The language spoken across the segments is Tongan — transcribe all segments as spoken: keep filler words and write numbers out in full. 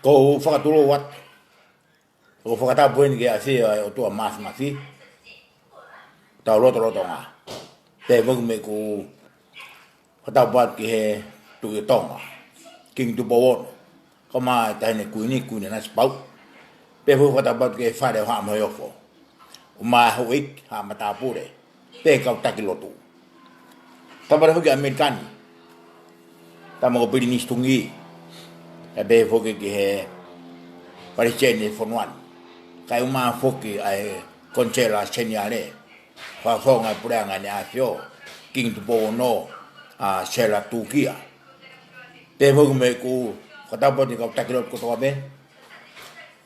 ʻOku ou fakatulou atu. ʻOku ou fakatapu heni ki he ʻafio ʻa e ʻOtua Māfimafi, tau lotolotonga. Pea mo ʻeku fakatapu atu ki he Tuʻi ʻo Tonga, Kingi Tupou Ono, kae ʻumaʻā e Taʻahine Kuini, Kuini Nanasipauʻu. Pea mo ʻeku fakatapu atu ki he Fale ʻo Haʻa Moheofo, ʻumaʻā e houʻeiki, haʻa matāpule, pea kau taki lotu. Tamai foki ʻAmelika ni, tamai ko Pilinisi Tungi, pea pehē foki ki he Palesiteni ʻo e fonua ni, kae ʻumaʻā foki ʻa e Konisela Seniale, fakafofonga e puleʻanga ʻEne ʻAfio, Kingi Tupou Ono, ʻa Sela Tūkia. Pea mo ʻeku fakatapu atu ki he kau taki lotu kotoa pē,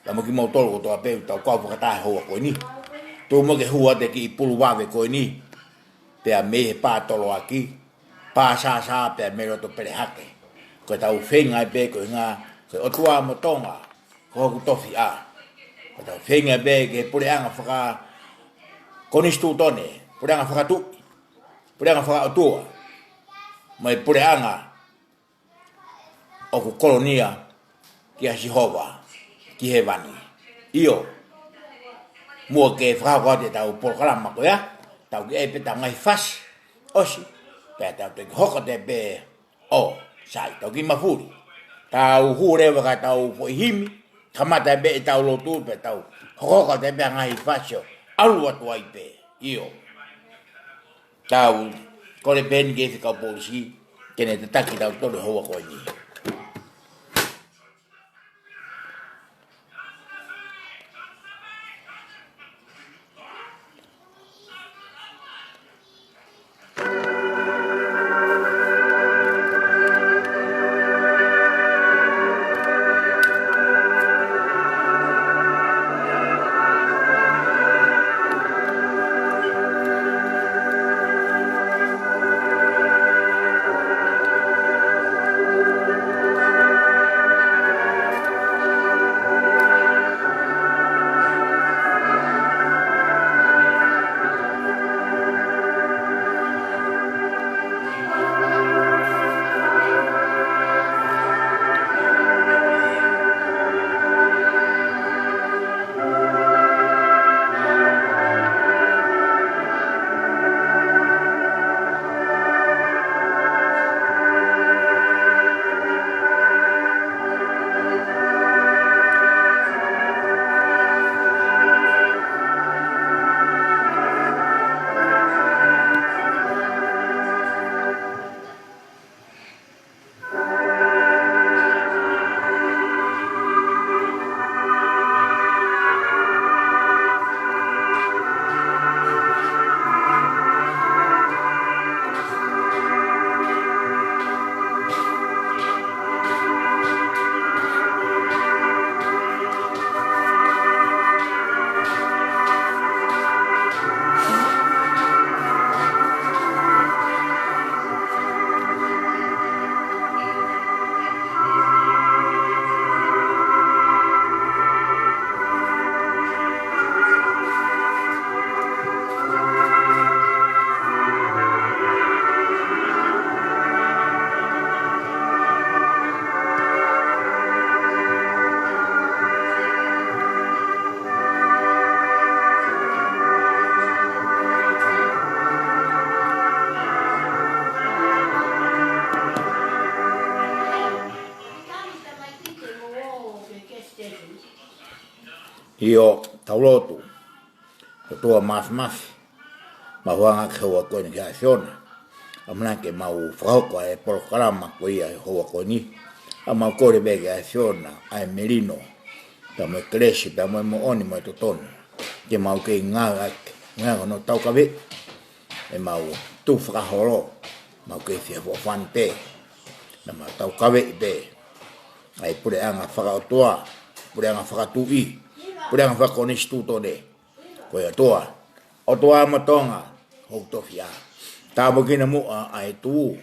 pea mo kimoutolu kotoa pē, tau kau fakataha he houa ko eni. Tuku muʻa ke hū atu e kiʻi pulu vave ko eni, pea mei he pā toloaki, pā sāsā, pea mei loto pele hake. Ko ʻetau feinga pē ko e ʻuhinga, ko e ʻOtua mo Tonga, ko hoku tofiʻa. Ko ʻetau feinga pē ki he puleʻanga fakakonisitūtone, puleʻanga fakatuʻi, puleʻanga fakaʻotua, mo e puleʻanga ʻoku kolonia kia Sihova ki hēvani. ʻIo, muʻa ke fakahoko atu ʻetau polokalama ko ia, tau kiʻi ʻai pē ʻetau ngaahi fasi, ʻosi, pea tau toki hoko atu pē ʻo sai, tau kiʻi mafuli. Tau hū leva ki heʻetau foʻi himi, kamata pē ʻetau lotu, pea tau hokohoko atu pē ʻa e ngaahi fasi ʻo ʻalu atu ai pē. ʻIo. Tau kole pē heni ki he Faifekau Polisi, ke ne tataki kitautolu he houa ko eni. ʻIo, tau lotu. ʻOtua Māfimafi, mau hanga ki he houa ko eni ki he ʻAfiona. ʻAmanaki ke mau fakahoko ʻa e polokalama ko ia he houa ko eni. ʻA mau kole pē ki he ʻAfiona ʻa e melino, pea mo e kelesi, pea mo e moʻoni, mo e totonu, ke mau kei ngāueʻaki, ngāue hono taukaveʻi ʻemau tukufakaholo, mau kei fie feʻofoʻofani pē, naʻa mau taukaveʻi pē ʻa e puleʻanga fakaʻotua, puleʻanga fakatuʻi, puleʻanga fakakonisitūtone. Ko e ʻOtua, ʻOtua mo Tonga, hoku tofiʻa. Tāpuekina muʻa ʻa e tuʻu,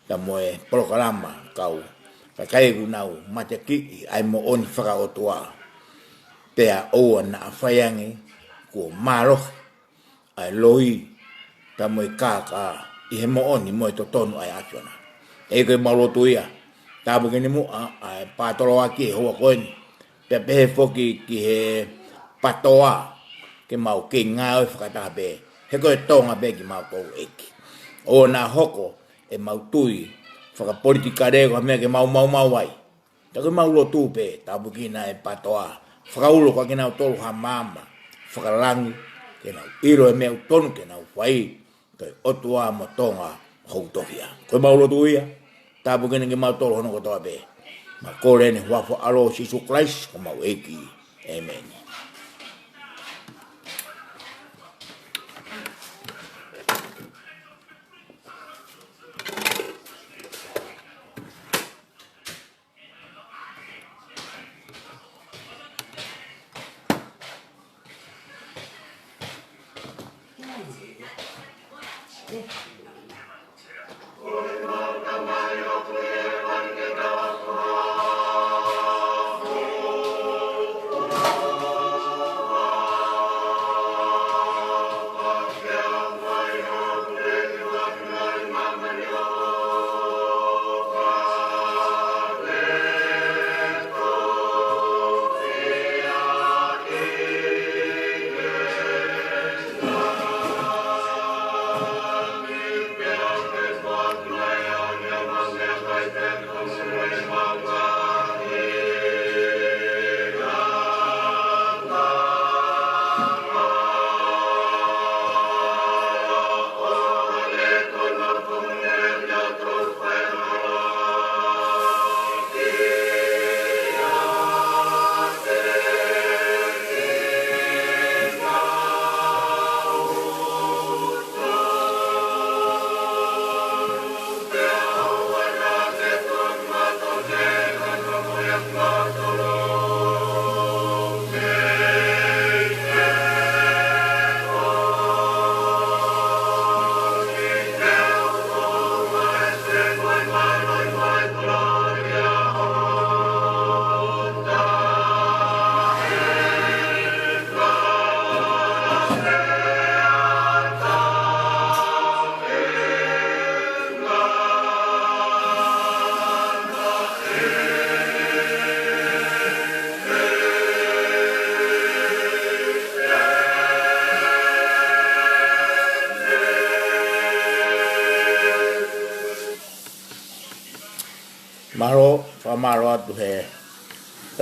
pea mo e polokalama, kau kakai ʻoku nau mateakiʻi ʻa e moʻoni fakaʻotua. Pea ʻoua naʻa fai ange kuo mālohi ʻa e loi, pea mo e kākā ʻi he moʻoni mo e totonu ʻa e ʻAfiona. ʻEiki, mau lotu ia, Tāpuekina muʻa ʻa e Pātoloaki he houa ko eni. Pea pehē foki ki he PATOA, ke mau kei ngāue fakataha pē. He ko e Tonga pē kimautolu ʻEiki. ʻOua naʻa hoko ʻemau tui fakapolitikale ko ha meʻa ke mau maumau ai. Ka ko ʻemau lotu pē, tāpuekina e PATOA. Fakaulo kiate kinautolu ha maama fakalangi, ke nau ʻilo e meʻa ʻoku tonu ke nau fai, ko e ʻOtua mo Tonga ʻoku tofiʻa. Ko ʻemau lotu ia, tāpuekina kimautolu hono kotoa pē. Mau kole eni he huafa ʻo Sīsū Kalaisi ko homau ʻEiki. ʻĒmeni. Mālō, fakamālō atu he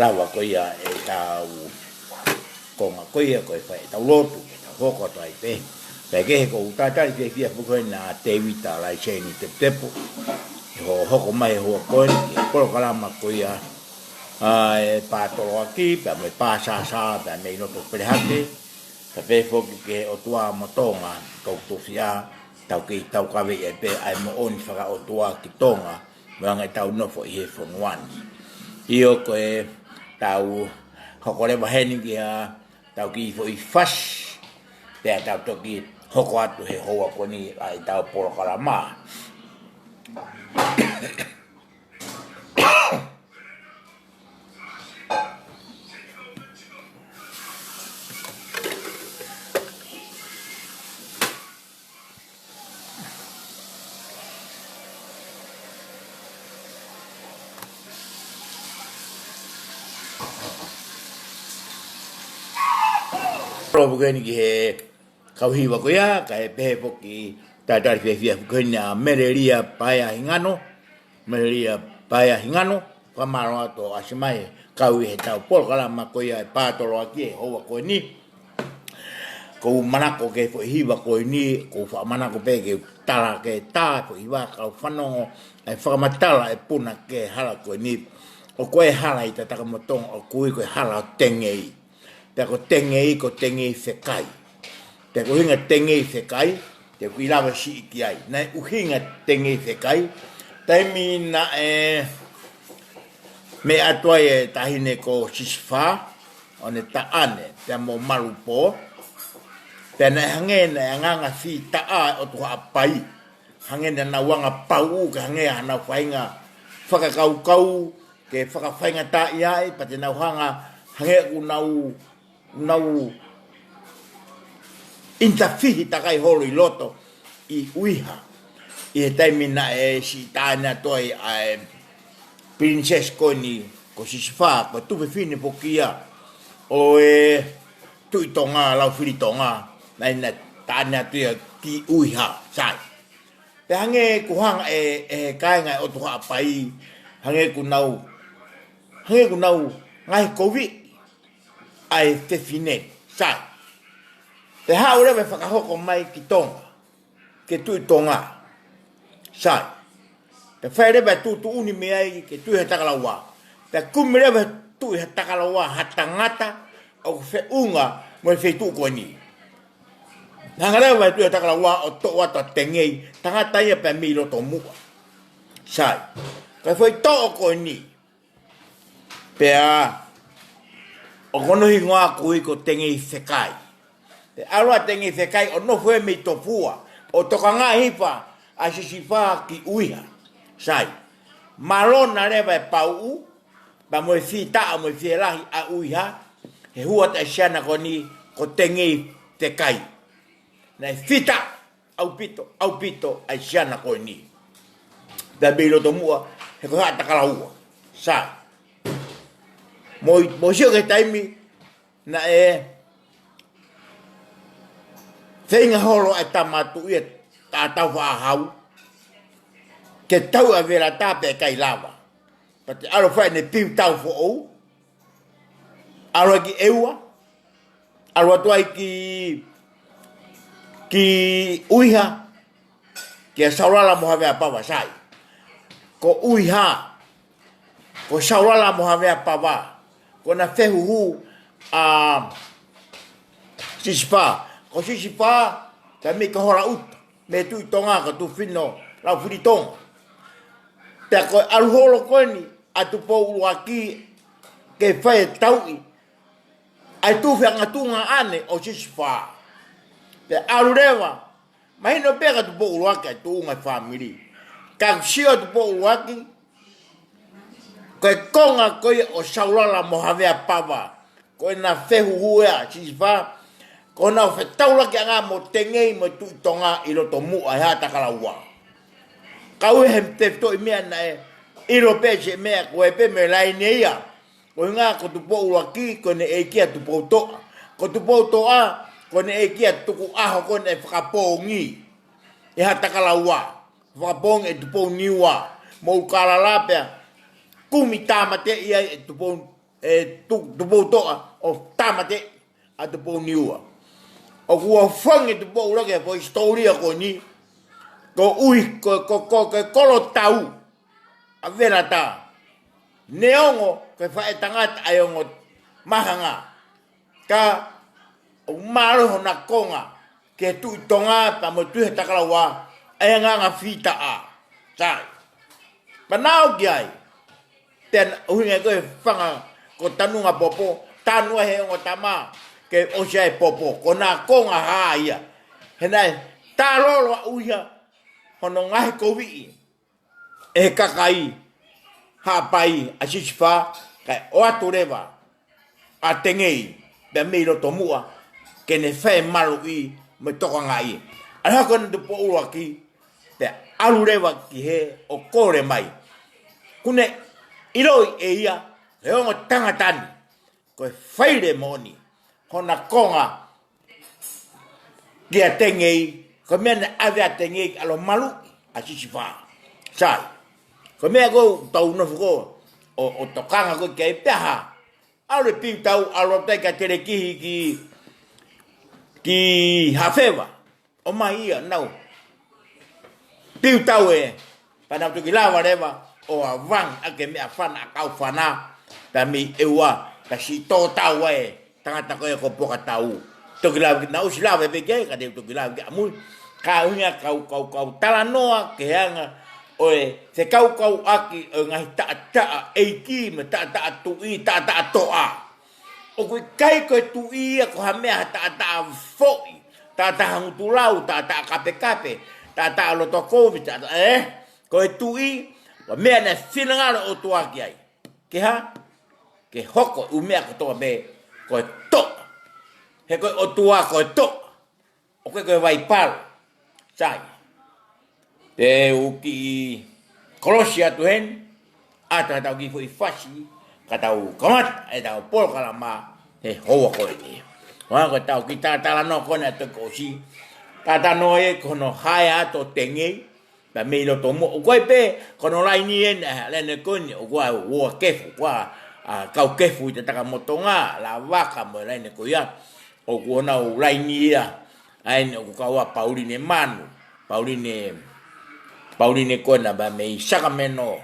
lava ko ia ʻetau konga ko ia ko e fai ʻetau lotu, ke tau hoko atu ai pē. Pea kehe ʻoku ou talitali fiefia foki ko ena ʻa Tēvita Laiseni Teputepu, ʻi hoʻo hoko mai he houa ko eni, ki he polokalama ko ia ʻa e Pātoloaki, pea mo e Pāsasa, pea mei loto Pelehake, pea pehē foki ki he ʻOtua mo Tonga ʻoku tofiʻa, tau kei taukaveʻi ai pē ʻa e moʻoni fakaʻotua ki Tonga, mo e anga ʻetau nofo ʻi he fonua ni. ʻIo ko e tau hoko leva heni ki heʻetau kiʻi foʻi fasi, pea tau toki hoko atu he houa ko eni ʻa ʻetau polokalama. Polokalama ko eni ki he kau hiva ko ia, kae pehē foki, talitali fiefia foki ko ena ʻa Melelia Paea Hingano, Melelia Paea Hingano, fakamālō atu ʻoku ʻasi mai kau ʻi heʻetau polokalama ko ia e Pātoloaki he houa ko eni. ʻOku ou manako ki he foʻi hiva ko eni, ʻoku ou fakamanako pē ke u tala ke tā e foʻi hiva ka u fanongo ʻa e fakamatala ʻa e punake hala ko eni. ʻOku ʻi ai e hala ʻi Tatakamotonga ʻoku ui ko e hala ʻo Tengei. Pea ko Tengei, ko Tengei Fekai. Pea ko e ʻuhinga Tengei Fekai, te u kiʻi lave siʻi ki ai. Naʻe ʻuhinga Tengei Fekai, taimi naʻe meʻa atu ai e taʻahine ko Sisifā, ʻo ne taʻane, pea mo Malupō. Pea naʻe hangē naʻe anganga fī taʻa e ʻOtu Haʻapai. Hangē naʻa nau anga pauʻu, ke hangē haʻanau faʻahinga fakakaukau, ke fakafaingataʻaʻia ai, pea te nau hanga, hangē ʻoku nau, nau interfere takai holo ʻi loto ʻi ʻUiha. ʻI he taimi naʻe siʻi taʻane atu ai ʻa e Pilinisesi ko eni ko Sisifā, ko e tuofefine foki ia ʻo e Tuʻi Tonga, Laufilitonga, naʻe ʻi ai e taʻane atu ia ki ʻUiha, sai. Pea hangē kuo hanga ʻe, ʻe he kāinga ʻo e ʻOtu Haʻapai, hangē kuo nau, hangē kuo nau ngaohikoviʻi ʻa e fefine, sai. Pea haʻu leva ʻo fakahoko mai ki Tonga, ki he Tuʻi Tonga, sai. Pea fai leva e tuʻutuʻuni mei ai ki he Tuʻi Hatakalaua. Pea kumi leva he Tuʻi Hatakalaua ha tangata ʻoku feʻunga mo e feituʻu ko eni. Hanga leva he Tuʻi Hatakalaua ʻo toʻo atu ʻa Tengei, tangata ia pē mei loto muʻa, sai. Ko e foʻi toʻo ko eni, pea ʻoku ne hingoa ko ia ko Tengeifekai. Pea ʻalu ʻa Tengeifekai ʻo nofo ia mei Tofua, ʻo tokangaʻi hifo ʻa Sisifā ki ʻUiha, sai. Mālona leva e pauʻu, pea mo e fītaʻa mo e fielahi ʻa ʻUiha, he hū atu e siana ko eni ko Tengeifekai. Naʻe fītaʻa ʻaupito, ʻaupito ʻa e siana ko eni. Pea mei loto muʻa, he ko Haʻatakalaua, sai. Mo, mo sio ki he taimi naʻe feinga holo ʻa e tama tuʻi ʻa Tāufaʻāhau ke tauʻi ʻa Velata pea ʻikai lava. Pea toe ʻalu ʻo fai ʻene piutau foʻou, ʻalu ai ki ʻEua, ʻalu atu ai ki, ki ʻUiha, kia Saulala mo Havea Pava, sai. Ko ʻUiha, ko Saulala mo Havea Pava, ko ʻena fehuhu ʻa Sisifā. Ko Sisifā, pea mei Kahola ʻUta, mei Tuʻi Tonga, ko Tufino Laufilitonga. Pea ko e ʻalu holo ko eni ʻa Tupou ʻUluaki ke fai e tauʻi ʻa e tuʻu feangatuʻunga ʻaʻane ʻo Sisifā. Pea ʻalu leva, mahino pē kia Tupou ʻUluaki ʻa e tuʻunga e fāmili. Ka ʻoku sio ʻa Tupou ʻUluaki, ko e konga ko ia ʻo Saulala mo Havea Pava, ko ʻena fehuhu ʻa Sisifā, ko ʻena fetaulakiʻanga mo Tengei mo e Tuʻi Tonga ʻi loto muʻa ʻi Haʻatakalaua. Ka ʻoku ʻi ai he tefitoʻi meʻa naʻe ʻilo pē siʻi meʻa ko ē pē mei he laine ia. Ko e ʻuhinga ko Tupou ʻUluaki, ko ʻene ʻeiki ʻa Tupoutoʻa. Ko Tupoutoʻa, ko ʻene ʻeiki ʻa Tukuʻaho, ko ʻene fakapoongi ʻi Haʻatakalaua. Fakapoongi ʻe Tupouniua mo ʻUlukālala pea kumi tāmateʻi ai ʻe Tupou, ʻe Tu-, Tupoutoʻa ʻo tāmateʻi ʻa Tupouniua. ʻOku ʻofa ange Tupou ʻUluaki he foʻi hisitōlia ko eni, koeʻuhi ko, ko, ko, ko e kolotau ʻa Velata. Neongo ko e faʻētangata ʻa e ongo mahanga, ka ʻoku mālohi hona konga ki he Tuʻi Tonga pea mo e Tuʻi Haʻatakalaua, ʻa e anga fītaʻa, sai. Pea nau ki ai, pea ʻuhinga ko e fanga ko Tanungapopo, tanu ai he ongo tama ke ʻosi ʻa e popo, ko ʻena konga hā ia. He naʻe tā lolo ʻa ʻUiha hono ngaohikoviʻi ʻe he kakai Haʻapai ʻa Sisifā, kae ʻoatu leva ʻa Tengei pea mei loto muʻa ke ne fai e maluʻi mo e tokangaʻi. ʻAlu hake ʻa Tupou ʻUluaki, pea ʻalu leva ki hē ʻo kole mai. Kuo ne ʻiloʻi ʻe ia, he ongo tangata ni, ko e fai lelei moʻoni hona konga kia Tengei, ko e meʻa naʻe ʻave ʻa Tengei ke ʻalu ʻo maluʻi ʻa Sisifā. Sai. Ko e meʻa ko ē ʻoku tau nofo ko ē ʻo, ʻo tokanga ko ē ki ai, pea hā, ʻalu e piutau, ʻalu atu ai kia Telekihi ki, ki Hafeva. ʻOmai ia, nau piutau ē, pea nau toki lava leva ʻo ʻavangi ʻaki e meʻafana ʻa Kaufana, pea mei ʻEua, pea siʻi tō tau ai e tangata ko ē ko Pokatau. Toki lave ki, naʻe ʻosi lave pē ki ai, ka te u toki lave ki ai ʻamui. Ka ʻuhinga kau, kau, kau talanoa ki he anga ʻo e fekaukauʻaki ʻo e ngaahi taʻataʻa ʻeiki mo e taʻataʻa tuʻi, taʻataʻa toʻa. ʻOku ʻikai ko e tuʻi ia ko ha meʻa ha taʻataʻa foʻi, taʻataʻa ngutulau, taʻataʻa kapekape, taʻataʻa loto kovi, taʻataʻa, ē? Ko e tuʻi, ko e meʻa naʻe finangalo e ʻOtua ki ai. Ke hā? Ke hoko e ʻū meʻa kotoa pē ko e toʻa. He ko e ʻOtua ko e toʻa. ʻOku ʻikai ko e vaipalo. Sai. Te u kiʻi kolosi atu heni. ʻAtu ʻetau kiʻi foʻi fasi, ka tau kamata ʻetau polokalama he houa ko eni. Ko ʻetau kiʻi talatalanoa ko eni ʻa e toki ʻosi. Talatalanoa ia ko hono hae atu ʻo Tengei, pea mei loto muʻa. ʻOku ʻi ai pē ko hono laini eni, ʻa e laini ko eni, ʻoku ʻa Uoa Kefu, ʻoku ʻa, ʻa, Kau Kefu ʻi Tatakamotonga, Lavaka mo e laini ko ia. ʻOku ʻi ai honau laini ia, ʻa eni ʻoku kau ai ʻa Pauline Manu, Pauline, Pauline ko ena pea mei Sacramento,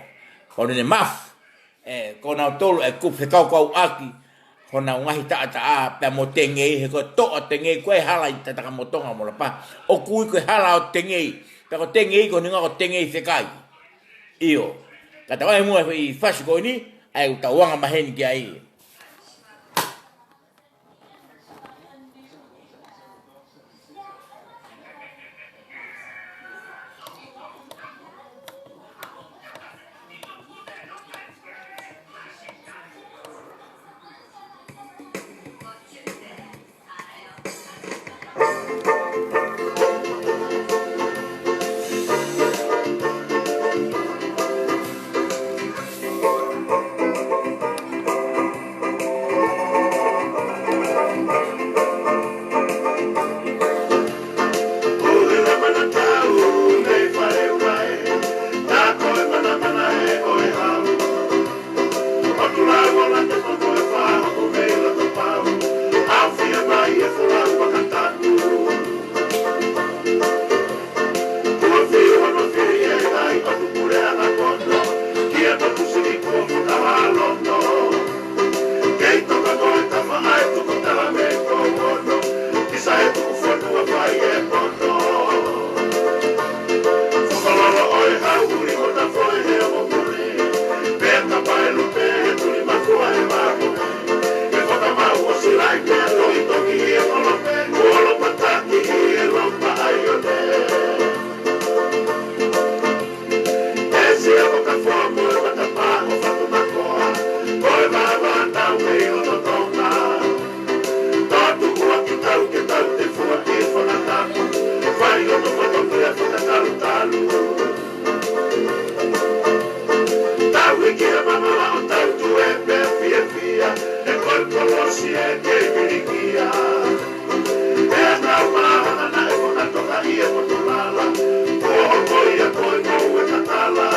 Pauline Mafu, ē, ko nautolu ʻa e kupu fekaukauʻaki honau ngaahi taʻataʻa pea mo Tengei, he ko e toʻa ʻo Tengei, ko e hala ʻi Tatakamotonga mo Lapaha, ʻoku ui ko e hala ʻo Tengei, pea ko Tengei ko e ʻuhinga ko Tengei Fekai. ʻIo, ka tau ʻai muʻa e fasi ko eni, ʻa ia ʻoku tau anga maheni ki ai. Tau hiki e mangala ʻo tau tue pea fiefia, he ko e kolosi ē kei vilikia. Pea nau māhanga naʻe fona toka ʻi he motolala, ko hono ia ko e ngoue tatala.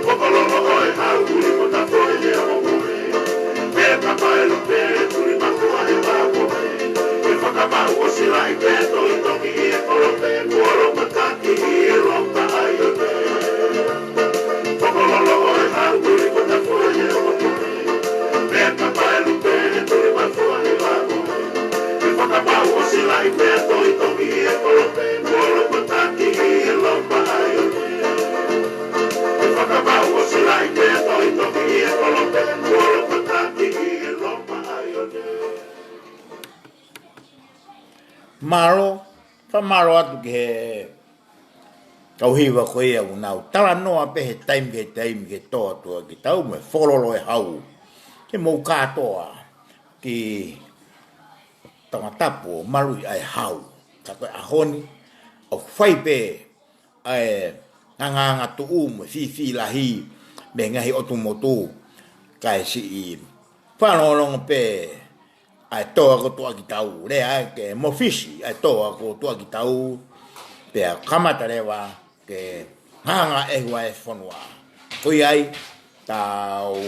Ko kololo ʻo e hau uli mo ta foe he o mui, pea ka pae lupe tuli makua he vāpone. Ke fakamaʻu ʻo silaʻi pea toitoki ʻi he kolope, kuo lopataki ʻi he lopa ʻaione. Mālō, fakamālō atu ki he kau hiva ko ia ʻoku nau talanoa pē he taimi ki he taimi ke tō atu ʻa kitaua mo e Fokololo ʻo e Hau. Ke mou kātoa ki Tongatapu ʻo maluʻi ʻa e hau. Ka ko e ʻaho ni, ʻoku fai pē ʻa e angaanga tuʻu mo e fifi lahi mei he ngaahi ʻotu motu, kae siʻi fanongo pē ʻa e tō ʻa e kotoa kitaua, lea ke mofisi ʻa e tō ʻa e kotoa kitaua, pea kamata leva ke hanga ʻe hua e fonua. Ko ia ai, tau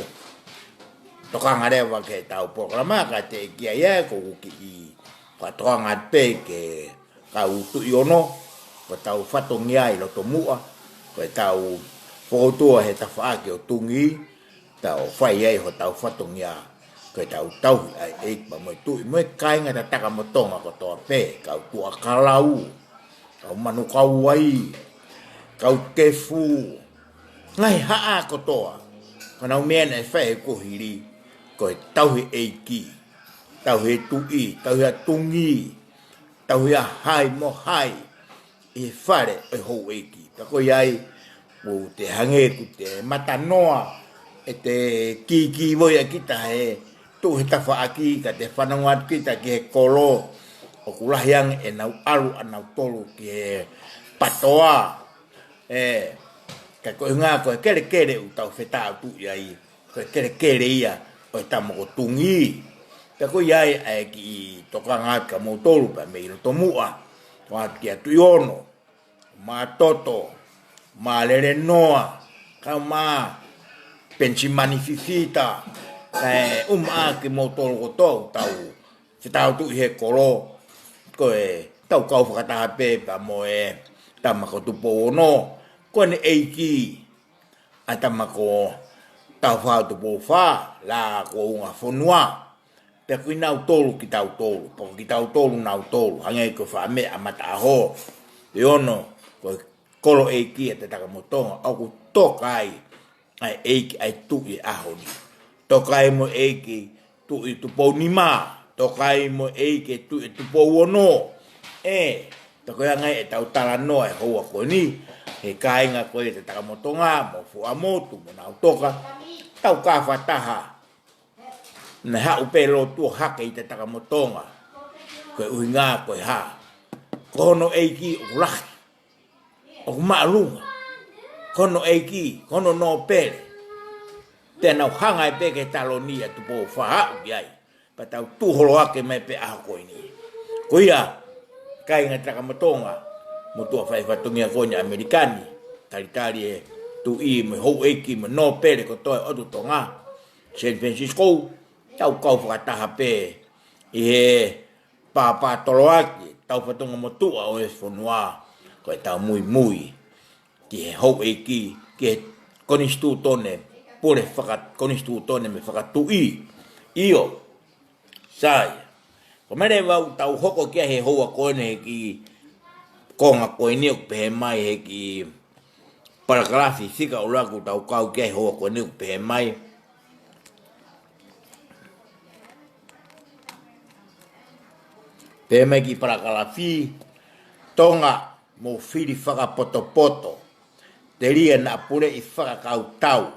tokanga leva ki heʻetau polokalama, ka teʻeki ai ʻa e ko u kiʻi fakatokanga pē ki he kau tuʻi ono, ko ʻetau fatongia ʻi loto muʻa, ko ʻetau fokoutua he tafaʻaki ʻo Tungi, tau fai ai hotau fatongia, ko ʻetau tauhi ʻa e ʻEiki pea mo e Tuʻi, mo e kāinga Tatakamotonga kotoa pē, kau Tuʻa Kalau, kau Manukauai, kau Kefu, ngaahi haʻa kotoa, ko honau meʻa naʻe fai he kuohili, ko e tauhi ʻEiki, tauhi Tuʻi, tauhi ʻa Tungi, tauhi ʻa hai mo hai ʻi he fale ʻo e houʻeiki. Pea ko ia ai, ʻoku te hangē ʻoku te matanoa ʻete kīkīvoi ʻa kita he tuʻu he tafaʻaki, ka te fanongo atu kita ki he kolo, ʻoku lahi ange ʻenau ʻalu ʻanautolu ki he patoa. Ē, Pea ko e ʻuhinga ko e kelekele ʻoku tau fetāutuʻi ai, ko e kelekele ia ʻo e tama ko Tungi. Pea ko ia ai ʻa e kiʻi tokanga atu kia moutolu pea mei loto muʻa, ʻo atu kia Tuʻi Ono, Matoto, Malelenoa, kae ʻumaʻā Penisimani Fifita, kae ʻumaʻā kimoutolu kotoa ʻoku tau fetāutuʻi he kolo, ko e tau kau fakataha pē pea mo e tama ko Tupou Ono, ko ʻene ʻeiki, ʻa e tama ko Tāufaʻāhau Tupou Fā, Lākounga Fonua. Pea ko kinautolu kitautolu, pea ko kitautolu nautolu, hangē ko e faʻa meʻa ʻa Mataʻaho, ʻi ono, ko e kolo ʻeiki ʻa Tatakamotonga, ʻoku toka ai ʻa e ʻeiki ʻa e tuʻi ʻo e ʻaho ni. Toka ai mo e ʻeiki Tuʻi Tupounima, toka ai mo e ʻeiki Tuʻi Tupou Ono. ʻE, pea ko e anga ia ʻetau talanoa he houa ko eni, he kāinga ko ia Tatakamotonga, mo Fuaʻamotu, mo Nautoka, tau kau fakataha. Naʻe haʻu pē lotu ʻo hake ʻi Tatakamotonga. Ko e ʻuhinga ko e hā? Ko hono ʻeiki ʻoku lahi, ʻoku māʻolunga. Ko hono ʻeiki, ko hono nōpele. Pea nau hanga ai pē ki he taloni ʻa Tupou Fā ʻo aʻu ki ai. Pea tau tuʻu holo hake mai pē ʻaho ko eni. Ko ia, kāinga Tatakamotonga, motuʻa fai fatongia ko eni ʻAmelika ni, talitali e tuʻi mo e houʻeiki mo e nōpele kotoa ʻo e ʻotu Tonga, San Francisco, tau kau fakataha pē ʻi he pāpā toloaki, tau fatongia motuʻa ʻo e fonua, ko ʻetau muimui ki he houʻeiki, ki he konisitūtone, pule faka-, konisitūtone mo e fakatuʻi. ʻIo, sai. Ko e meʻa leva ʻoku tau hoko ki ai he houa ko eni he kiʻi konga ko eni ʻoku pehē mai he kiʻi palakalafi fika ʻuluaki ʻoku tau kau ki ai he houa ko eni ʻoku pehē mai. Pehē mai e kiʻi palakalafi, Tonga, mou fili fakapotopoto. Telia naʻa puleʻi fakakautau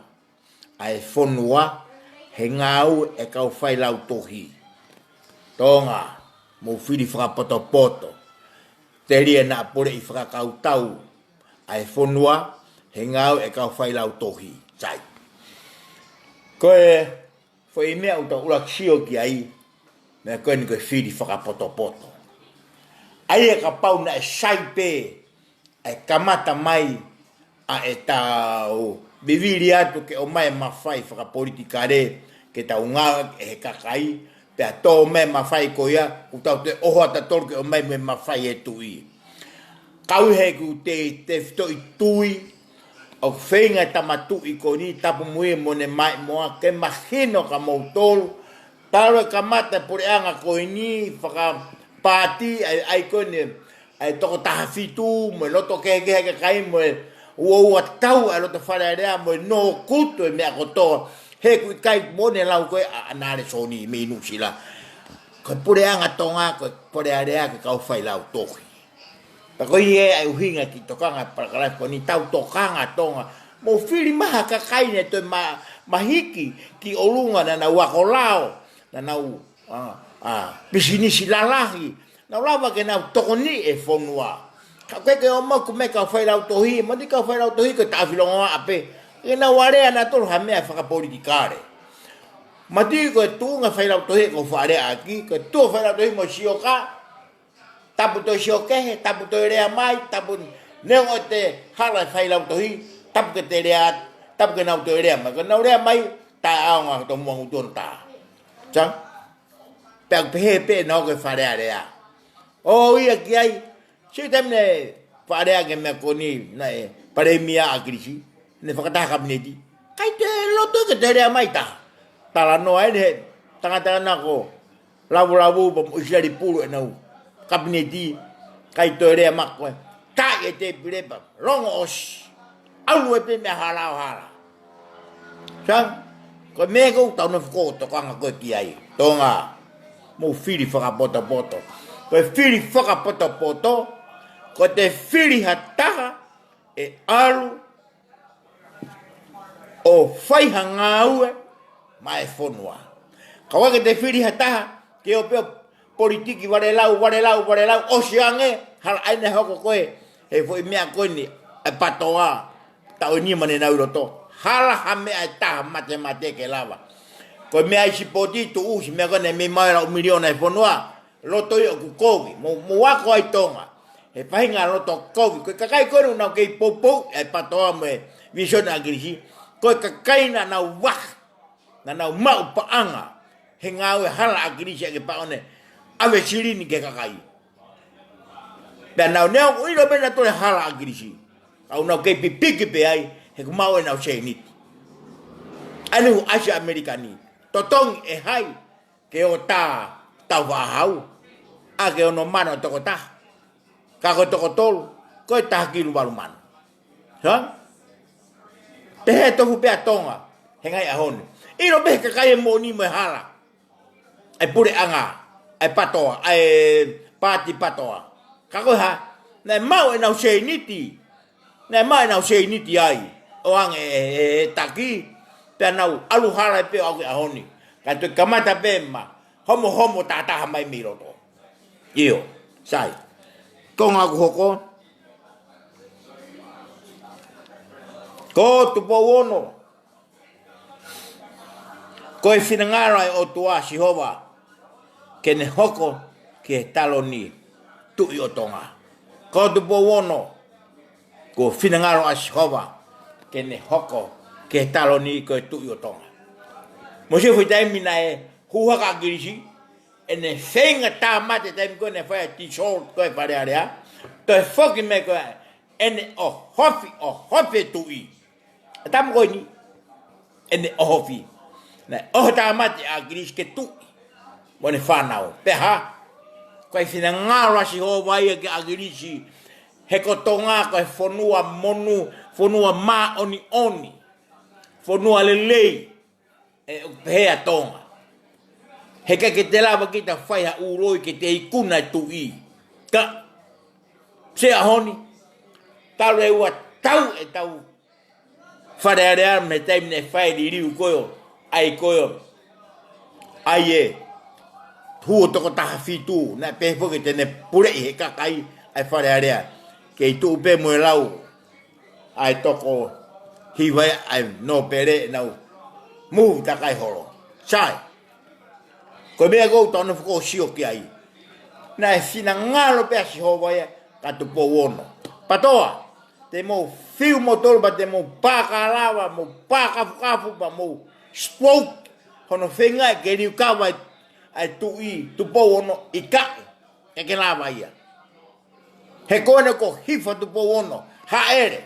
ʻa e fonua he ngāue ʻa e kau failautohi. Tonga, mou fili fakapotopoto. Telia naʻa puleʻi fakakautau ʻa e fonua he ngāue ʻa e kau failautohi. Sai. Ko e foʻi meʻa ʻoku tau ʻuluaki sio ki ai, meʻa ko eni ko e fili fakapotopoto. ʻA ia kapau naʻe sai pē ʻa e kamata mai ʻa ʻetau vivili atu ke ʻomai e mafai fakapolitikale ke tau ngāue he kakai, pea tō mai e mafai ko ia, kuo tau toe ʻohofi atu tautolu ke ʻomai mo e mafai ʻa e tuʻi. Kau he ʻoku te, tefitoʻi tui, ʻoku feinga e tama tuʻi ko eni, Tapumui mo Nemaimoa, ke mahino kia moutolu, talu e kamata e puleʻanga ko eni, fakapaati, ʻa e, ʻa e ko eni, ʻa e toko taha fitu, mo e loto kehekehe ʻa e kakai, mo e ua ua tau ʻa e loto Fale Alea, mo e nō kutu e meʻa kotoa, he ʻoku ʻikai mo ne lau ko ē ʻa, ʻa Nalesoni mei Nuʻusila. Ko e puleʻanga Tonga, ko e Fale Alea, ko e kau failautohi. Pea ko ia ʻa e ʻuhinga e kiʻi tokanga palakalafi ko eni, tau tokanga Tonga. Mou fili mai ha kakai ne toe ma-, mahiki ki ʻolunga naʻa nau ako lao, naʻa nau, ʻa, ʻa, pisinisi lalahi, nau lava ke nau tokoniʻi e fonua. Ka ʻoku ʻikai ke ʻomai ʻoku mei he kau failautohi, mou tui kau failautohi ko e taʻefilongoaʻa pē. Ke nau alea nautolu ha meʻa fakapolitikale. Mou tui ko e tuʻunga failautohi ko e faʻa lea ʻaki, ko e tuʻu failautohi mo sioka, tapu toe sio kehe, tapu toe lea mai, tapu neongo ʻete hala e failautohi, tapu ke te lea, tapu ke nau toe lea mai. Ko ʻenau lea mai, taʻeʻaonga hoto muʻa ngutu ʻo tā. Sai? Pea ʻoku pehē pē ʻenau ko e Fale Alea. ʻO ia ki ai, sio taimi ne faʻa lea ki he meʻa ko eni, naʻe palēmia ʻa ʻAkilisi, ne fakataha kapineti. ʻIkai toe loto ke toe lea mai taha. Talanoa eni he tangata naʻa ko Lavulavu pea mo ʻIsileli Pulu ʻenau kapineti, ʻikai toe lea mai ko ē. Taʻi e tēpile pea longo ʻosi. ʻAlu ē pē meʻa hala ʻo hala. Sai, ko e meʻa ʻoku tau nofo ʻo tokanga ko ē ki ai. Tonga, mou fili fakapotopoto. Ko e fili fakapotopoto, ko ʻete fili ha taha ʻe ʻalu ʻo fai ha ngāue maʻa e fonua. Ka ʻoua ke te fili ha taha ke ō pē ʻo politiki valelau, valelau, valelau, ʻosi ange, hala ʻa eni hoko ko ē he foʻi meʻa ko eni, e PTOA. taʻu ʻe nima ne nau ʻi loto. Hala ha meʻa ʻe taha matematē ke lava. Ko e meʻa ʻi sipoti tuʻusi, meʻa ko ē naʻe mei maʻu e laʻu miliona ʻe he fonua, loto ʻi ʻoku kovi, mo, mo ako ai Tonga. He faʻahinga loto kovi, ko e kakai ko ē naʻa nau kei poupou, ʻa e PATOA mo e Vīsone ʻAkilisi, ko e kakai naʻa nau vahe, naʻa nau maʻu paʻanga he ngāue hala ʻa ʻAkilisi ʻa ke pau ne ʻave silini ki he kakai. Pea nau neongo ʻilo pē naʻa toe hala ʻa ʻAkilisi, ʻoku nau kei pipiki pē ai, he ʻoku maʻu ʻenau sēniti. ʻA eni ʻoku ʻasi ʻa ʻAmelika ni, totongi ʻe hai ke ō tā tau vaʻahau, ʻa ke ono mano toko taha, ka ko e toko tolu, ko e taha kilu valu mano. Hā? Pehē tofu pē ʻa Tonga he ngaahi ʻaho ni. ʻIlo pē he kakai e moʻoni mo e hala ʻa e puleʻanga, ʻa e PATOA, ʻa e paati PATOA. Ka ko e hā? Naʻe maʻu ʻenau sēniti. Naʻe maʻu ʻenau sēniti ai, ʻo ange e, e, e taki, pea nau ʻalu hala pē ʻo aʻu ki he ʻaho ni. Ka toe kamata pē ma homohomo tataha mai mei loto. ʻIo, sai. Konga ʻoku hoko. Ko Tupou Ono, ko e finangalo ʻa e ʻOtua Sihova ke ne hoko ki he taloni Tuʻi ʻo Tonga. Ko Tupou Ono, ko e finangalo ʻa Sihova ke ne hoko ki he taloni ko e Tuʻi ʻo Tonga. Mo e foʻi taimi naʻe hū hake ʻa ʻAkilisi, ʻene feinga tāmate taimi ko ē naʻe fai ʻa e dissolve ko ē Fale Alea, toe foki mai ko ē ʻene ʻohofi, ʻohofi e tuʻi. ʻA e tama ko eni, ʻene ʻohofi. Naʻe ʻoho tāmate ʻa ʻAkilisi ke tuʻi mo ʻene fānau. Pea hā? Ko e finangalo ʻa Sihova ia kia ʻAkilisi, he ko Tonga ko e fonua monū, fonua māʻoniʻoni, fonua lelei, ʻe, ʻo pehē ʻa Tonga. He ʻikai ke te lava kita fai ha ʻū loi ke te ikuna e tuʻi. Ka, se ʻaho ni, talu e ua tau ʻetau Fale Alea mei he taimi naʻe fai e liliu ko ē ʻo, ʻa e ko ē ʻo, ʻa e hū ʻo toko taha fitu, naʻe pehē foki te ne puleʻi he kakai ʻa e Fale Alea. Kei tuʻu pē mo e lau ʻa e toko hiva ʻa e nōpele ʻenau move takai holo. Sai. Ko e meʻa ʻoku ou tau nofo ʻo sio ki ai. Naʻe finangalo pē ʻa Sihova ia kia Tupou Ono. PATOA, te mou fiu moutolu pea te mou pākalava, mou pākafukafu pea mou stroke hono feinga ke liukava ʻa e, ʻa e tuʻi Tupou Ono, ʻikai ke lava ia. He ko ena ko Hifa Tupou Ono, hāʻele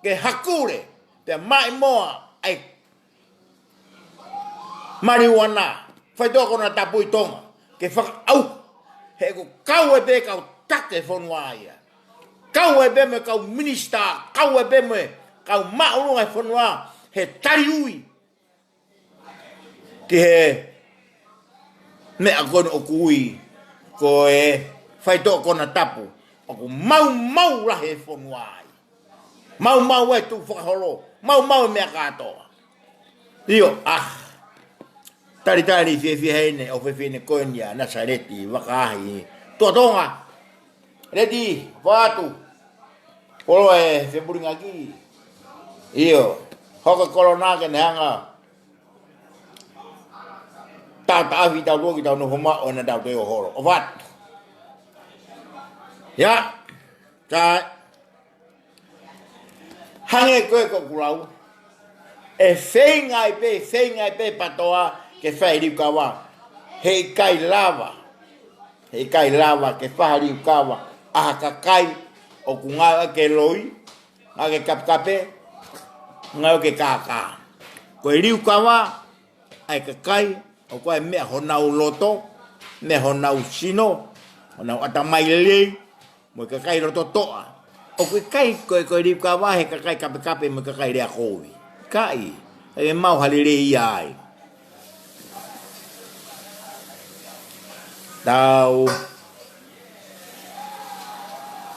ke hakule, pea maʻimoa ʻa e mariuana, faitoʻo konatapu ʻi Tonga, ke fakaʻauha. He ʻoku kau ai pē kau taki e fonua ia. Kau ai pē mo e kau minisitā, kau ai pē mo e kau māʻolunga e fonua, he taliui ki he meʻa ko eni ʻoku ui ko e faitoʻo konatapu, ʻoku maumau lahi e fonua ai. Maumau e tukufakaholo, maumau e meʻa kātoa. ʻIo, ʻa. Talitali fiefia heni, ʻo fiefia heni ko eni ʻa Nasaleti Vakaahi Tuʻa Tonga. Leti, ʻoatu. Polo e fepulingaki. ʻIo, hoko e kolona ke ne hanga taʻataʻafi tautolu ke tau nofo maʻu ʻo na tau toe ʻo holo. ʻOatu. ʻIa, ka hangē ko e ko ʻeku lau, ʻe feinga ai pē, feinga ai pē PATOA ke fai liukava. Heʻikai lava, heʻikai lava ke fai liukava ʻa ha kakai ʻoku ngāue ke loi, ngāue ke kapekape, ngāue ke kākā. Ko e liukava ʻa e kakai, ʻoku ʻi ai e meʻa honau loto, meʻa honau sino, honau ʻatamai lelei, mo e kakai loto toʻa. ʻOku ʻikai ko e, ko e liukava he kakai kapekape mo e kakai lea kovi. ʻIkai, ʻe mau ha lelei ia ai. Tau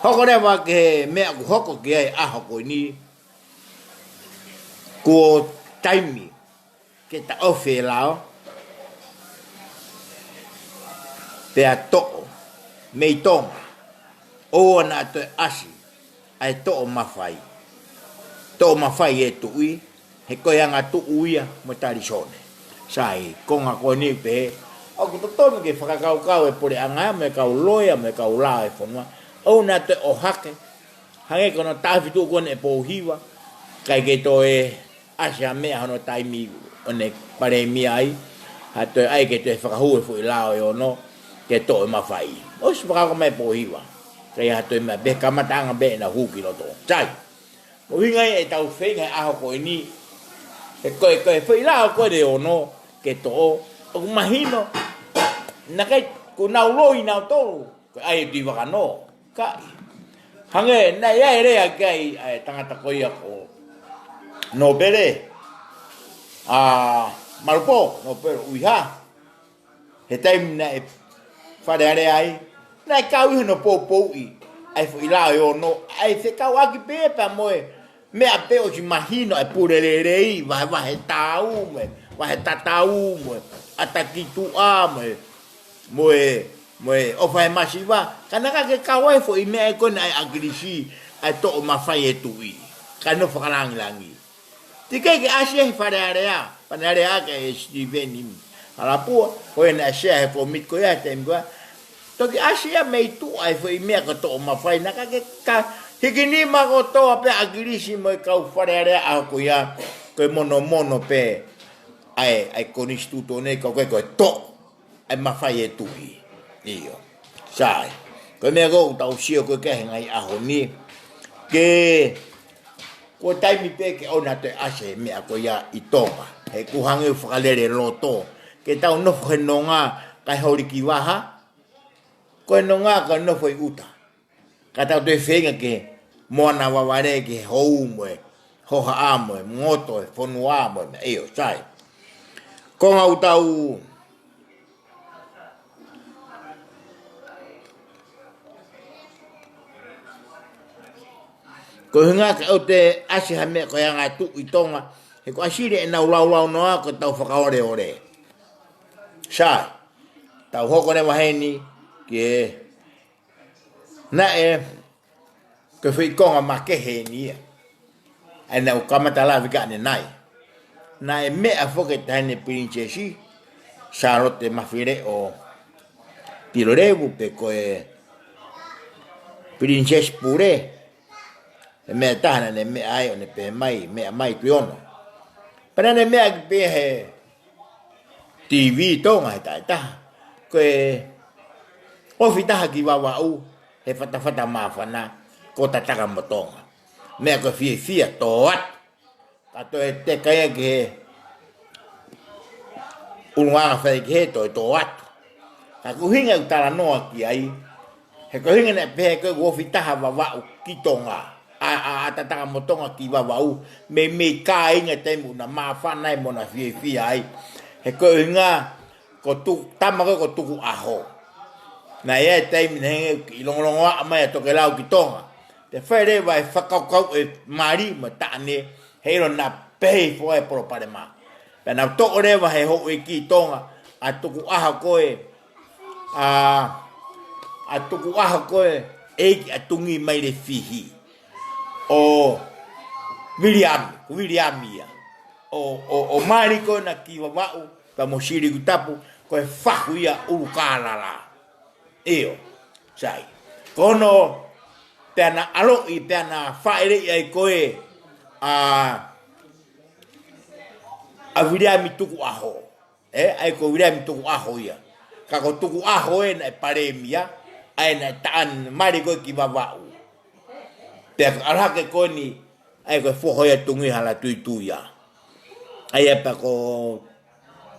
hoko leva ki he meʻa ʻoku hoko ki ai ʻaho ko eni, kuo taimi ke taʻofi e lao, pea toʻo mei Tonga, ʻoua naʻa toe ʻasi ʻa e toʻo mafai. Toʻo mafai e tuʻi, he ko e anga tuʻu ia mo e talisone. Sai, konga ko eni pē, ʻoku totonu ke fakakaukau e puleʻanga mo e kau loea mo e kau lao e fonua, ʻoua naʻa toe ʻohake, hangē ko hono taʻofi tuʻu ko eni ʻe Pōhiva, ʻikai ke toe ʻasi ha meʻa hono taimi ʻo ne palēmia ai, ha toe ʻai ke toe fakahū e foʻi lao ʻe ono, ke toʻo e mafai. ʻOsi fakahoko mai Pōhiva, ʻikai ha toe meʻa, pē kamataʻanga pē ʻena hū ki loto. Sai. Mo hinga ia ʻetau feinga he ʻaho ko eni. He ko e, ko e foʻi lao ko ē ʻe ono ke toʻo, ʻoku mahino, naʻe ʻikai, kuo nau loi nautolu, ko e ʻai e Tuʻi Vakanō. Ka hangē, naʻe ʻi ai e lea ki ai ʻa e tangata ko ia ko Nōpele, ʻa Malupō, Nōpele ʻUiha. He taimi naʻe Fale Alea ai, naʻe kau ʻi hono poupouʻi ʻa e foʻi lao ʻe ono, ʻa e fekauʻaki pē pea mo e meʻa pē ʻosi mahino ʻa e pule lelei, vahevahe tau mo e, vahe tatau mo e, ʻata ki tuʻa mo e, mo e, mo e ʻofa he masiva, ka naʻe ʻikai ke kau ai e foʻi meʻa ko ē naʻe ʻAkilisi, ʻa e toʻo mafai e tuʻi, ka nofo fakalangilangi. Teʻeki ke ʻasi ia he Fale Alea, Fale Alea ʻaki ʻe Sitiveni Halapua, ko ia naʻe sea he fōmiti ko ia he taimi ko ia. Toki ʻasi ia mei tuʻa e foʻi meʻa ko e toʻo mafai, naʻe ʻikai ke ka hiki nima kotoa pē ʻa ʻAkilisi mo e kau Fale Alea ʻaho ko ia, ko e monomono pē ʻa e, ʻa e konisitūtone ko ē ko e toʻo ʻa e mafai e tuʻi. ʻIo. Sai. Ko e meʻa ko ē ʻoku tau sio ko ē ki ai he ngaahi ʻaho ni. Ke, ko e taimi pē ke ʻoua naʻa toe ʻasi e meʻa ko ia ʻi Tonga. He ʻoku hangē ʻoku fakalele loto. Ke tau nofo he nonga kae holi ki vaha. Ko e nonga ko e nofo ʻi ʻuta. Ka tau toe feinga ke moana vavale ki he hou mo e hohaʻa mo e ngoto e fonua mo e meʻa, ʻio, sai. Konga ʻoku tau, ko e ʻuhinga ke ʻoua toe ʻasi ha meʻa ko e anga tuʻi ʻi Tonga, he ko ʻAsili ʻenau laulau noa ko ʻetau fakaoleole. Sai, tau hoko leva heni ki he Naʻe, ko e foʻi konga makehe eni ia. ʻA ia naʻa ku kamata lave ki ai ʻanenai. Naʻe meʻa foki e Taʻahine Pilinisesi Sālote Mafileʻo Pilolevu pe ko e Pilinisesi Pule. He meʻa ʻe taha naʻa ne meʻa ai ʻo ne pehē mai, meʻa mai Tuʻi Ono. Pea naʻa ne meʻa ki pē he TV Tonga he taʻetaha. Ko e ofi taha ki Vavaʻu, he fatafata māfana, ko Tatakamotonga. Meʻa ko e fiefia tō atu. Ka toe teka ia ki he ʻulungaanga fai ki he toe tō atu. Ka ko e ʻuhinga ʻeku talanoa ki ai, he ko e ʻuhinga naʻe pehē ko e ofi taha Vavaʻu ki Tonga. ʻA, ʻa, ʻa Tatakamotonga ki Vavaʻu, meimei kāinga taimi ʻoku na māfana ai mo na fiefia ai. He ko e ʻuhinga, ko Tu-, tama ko ē ko Tukuʻaho. Naʻe ʻi ai e taimi naʻe hangē ʻoku kiʻi longolongoaʻa mai ʻa Tokelau ki Tonga. Pea fai leva e fakakaukau e mali mo e taʻane, heiʻilo naʻa pehē hifo ai e palopalema. Pea naʻa toʻo leva he houʻeiki Tonga, ʻa Tukuʻaho ko ē, ʻa, ʻa Tukuʻaho ko ē, ʻeiki ʻa Tungimailefihi. ʻO Viliami, ko Viliami ia. ʻO, ʻo, ʻo mali ko ena ki Vavaʻu, pea mo Siuʻilikutapu, ko e fahu ia ʻUlukālala. ʻIo, sai. Ko hono, pea na ʻaloʻi, pea na fāʻeleʻi ai ko ē, ʻa, ʻa Viliami Tukuʻaho. ʻE, ʻa ia ko Viliami Tukuʻaho ia. Ka ko Tukuʻaho ē naʻe palēmia, ʻa ia naʻe taʻane mali ko ē ki Vavaʻu. Pea ko e ʻalu hake ko eni, ʻa ia ko e foha ia Tungihālatuituia. ʻA ia pea ko,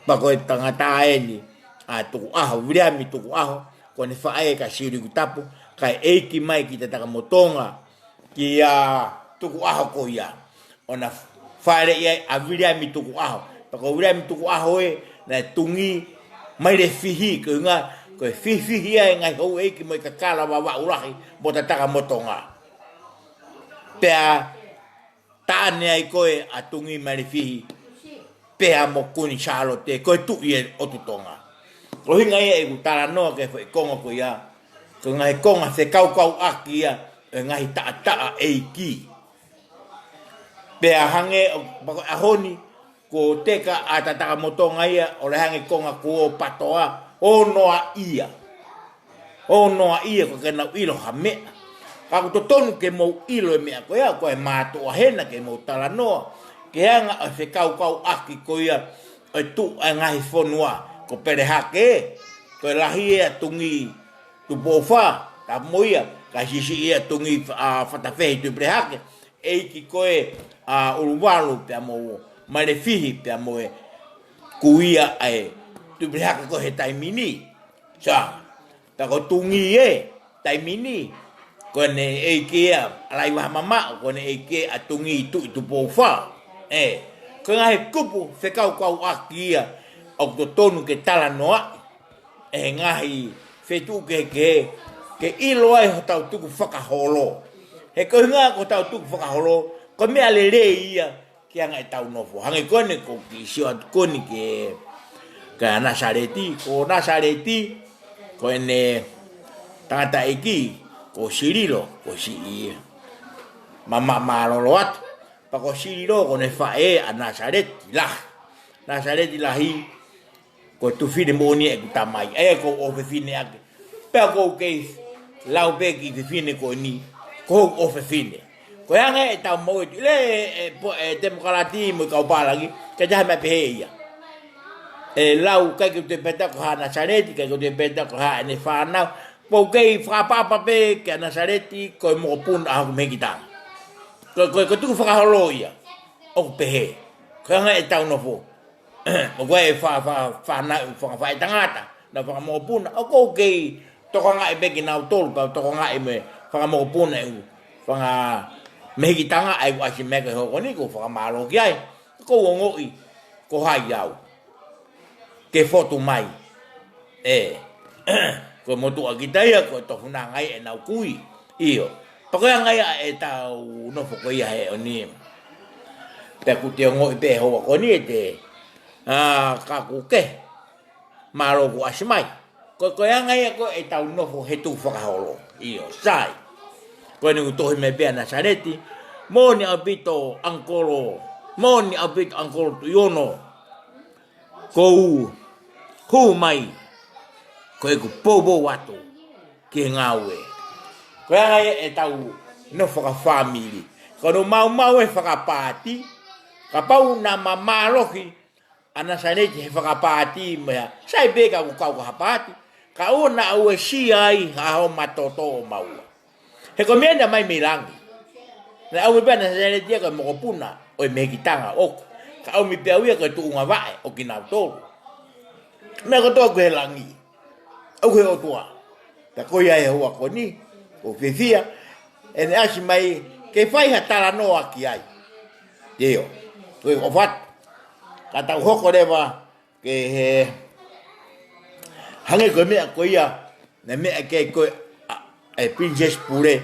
pea ko e tangata eni, ʻa Tukuʻaho, Viliami Tukuʻaho, ko ʻene faʻē kia Siuʻilikutapu, kae ʻeiki mai ki Tatakamotonga, kia Tukuʻaho ko ia. ʻO na fāʻeleʻi ai ʻa Viliami Tukuʻaho. Pea ko Viliami Tukuʻaho ē, naʻe Tungimailefihi, ko e ʻuhinga, ko e fihifihi ia e ngaahi houʻeiki mo e kakala Vavaʻu lahi, mo Tatakamotonga. Pea taʻane ai ko ē ʻa Tungimailefihi, pea mo Kuini Sālote, ko e tuʻi e ʻotu Tonga. Ko e ʻuhinga ia ʻeku talanoa ki he foʻi konga ko ia, ko e ngaahi konga fekaukauʻaki ia, e ngaahi taʻataʻa ʻeiki. Pea hangē ʻo, pea ko e ʻaho ni, ko e teka ʻa Tatakamotonga ia, ʻo le hangē konga kuo patoa, ʻo noa ia. ʻO noa ia ko ke nau ʻilo ha meʻa. Ka ʻoku totonu ke mou ʻilo e meʻa ko ia, ko e mātuʻa hena ke mou talanoa. Ke anga ʻo e fekaukauʻaki ko ia, ʻo e tuʻu ʻa e ngaahi fonua, ko Pelehake, ko e lahi ʻa Tungī Tupoufa, tā mo ia, ka siʻisiʻi ʻa Tungī, ʻa, Fatafehi Tuʻipelehake, ʻeiki ko ē ʻa ʻUluvalu pea mo Malefihi pea mo e kuia ʻa e Tuʻipelehake ko ē he taimi ni. Sa, pea ko Tungī ʻi he taimi ni, ko ʻene ʻeiki ia, ʻa Laivahamamaʻo, ko ʻene ʻeiki ia ʻa Tungī Tuʻi Tupoufa. ʻE, ko e ngaahi kupu fekaukauʻaki ia, ʻoku totonu ke talanoaʻi ʻe he ngaahi feituʻu kehekehe, ke ʻilo ai hotau tukufakaholo. He ko e ʻuhinga ko hotau tukufakaholo, ko e meʻa lelei ia, ke anga ʻetau nofo. Hangē ko eni ʻoku ou kiʻi sio atu ko eni ki he, ki he Nasaleti, ko Nasaleti, ko ʻene tangataʻeiki, ko Sililo, ko siʻi ma, ma, mālōlō atu. Pea ko Sililo, ko ʻene faʻē ʻa Nasaleti lahi. Nasaleti lahi, ko e tuofefine moʻoni ʻeku tamai, ʻa ia ʻoku ou ʻofefine ʻaki. Pea ʻoku ou kei lau pē ki he fefine ko eni, ko hoku ʻofefine. Ko e anga ʻetau maʻu e tuʻi, ʻi he, ʻe, po, ʻe, temokalati mo e kau pālangi, ʻikai toe ʻi ai ha meʻa pehē ia. ʻE lau, ʻikai ke u toe pehē atu ko e hā ʻa Nasaleti, ʻikai ke u toe pehē atu ko e hā ʻene fānau. Pea ʻoku ou kei fakaʻapaʻapa pē kia Nasaleti, ko e mokopuna ʻa hoku mehikitanga. Ko, ko, ko e tukufakaholo ia, ʻoku pehē. Ko e anga ʻetau nofo. ʻOku ʻi ai e fa, fa, fānau, fanga faʻētangata, nau fanga mokopuna, ʻoku ou kei tokangaʻi pē kinautolu, pea tokangaʻi mo e fanga mokopuna ʻeku fanga mehikitanga ʻa ia ʻoku ʻasi mai ki he hoko ni, ʻoku ou fakamālō ki ai, ʻoku ou ongoʻi ko hai au ke fotu mai. ʻE, ko e motuʻa kita ia, ko e tofunanga ia ʻenau kui. ʻIo. Pea ko e anga ia ʻetau nofo ko ia he ʻaho ni. Pea ʻoku te ongoʻi pē he houa ko eni ʻe te, ʻa, ka ʻoku kehe. Mālō kuo ʻasi mai. Ko, ko e anga ia ko ē ʻetau nofo he tukufakaholo. ʻIo, sai. Ko eni ʻoku tohi mai pē ʻa Nasaleti. Moʻoni ʻaupito ʻAngikolo. Moʻoni ʻaupito ʻAngikolo Tuʻiono. ʻOku ou hū mai, ko ʻeku poupou atu ki he ngāue. Ko e anga ia ʻetau nofo fakafāmili. Ko hono maumau e fakapaati, kapau naʻa ma mālohi ʻa Nasaleti he fakapaati mo ia, sai pē ka ʻoku kau ki ha paati, ka ʻoua naʻa uesia ai ha homa toto ʻo maua. He ko e meʻa naʻe ʻomai mei langi. Naʻe ʻomai pē ʻa Nasaleti ia ko e mokopuna ʻo e mehikitanga ʻoku. Ka ʻomai pē au ia ko e tuʻunga vaʻe ʻo kinautolu. Meʻa kotoa ʻoku ʻi he langi. ʻOku ʻi he ʻOtua. Pea ko ia he houa ko eni, ʻoku ou fiefia ʻene ʻasi mai ke fai ha talanoa ki ai. ʻIo. Ko e ʻofa atu. Ka tau hoko leva ki he, hangē ko e meʻa ko ia, naʻe meʻa ki ai ko ē ʻa, ʻa e Princess Pule,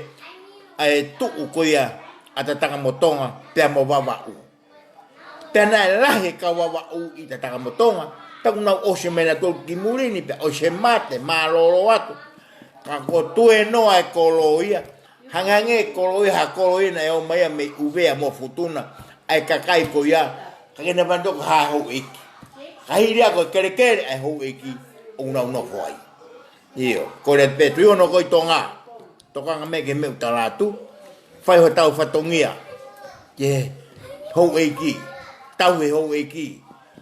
ʻa e tuʻu ko ia ʻa Tatakamotonga pea mo Vavaʻu. Pea naʻe lahi e kau Vavaʻu ʻi Tatakamotonga, pea kuo nau ʻosi mai nautolu ki muli ni, pea ʻosi e mate, mālōlō atu. Ka kuo tuēnoa e kolo ia, hangē e kolo ia, ha kolo ia naʻe ō mai ia mei ʻUvea mo Futuna, ʻa e kakai ko ia, ka ke na panto ka ha houʻeiki. Ka hili ia ko e kelekele ʻa e houʻeiki ʻoku nau nofo ai. ʻIo, kole pē Tuʻiono ko ē ʻi Tonga. Tokanga mai ki he meʻa ʻoku tala atu. Fai hotau fatongia ki he houʻeiki. Tauhi e houʻeiki.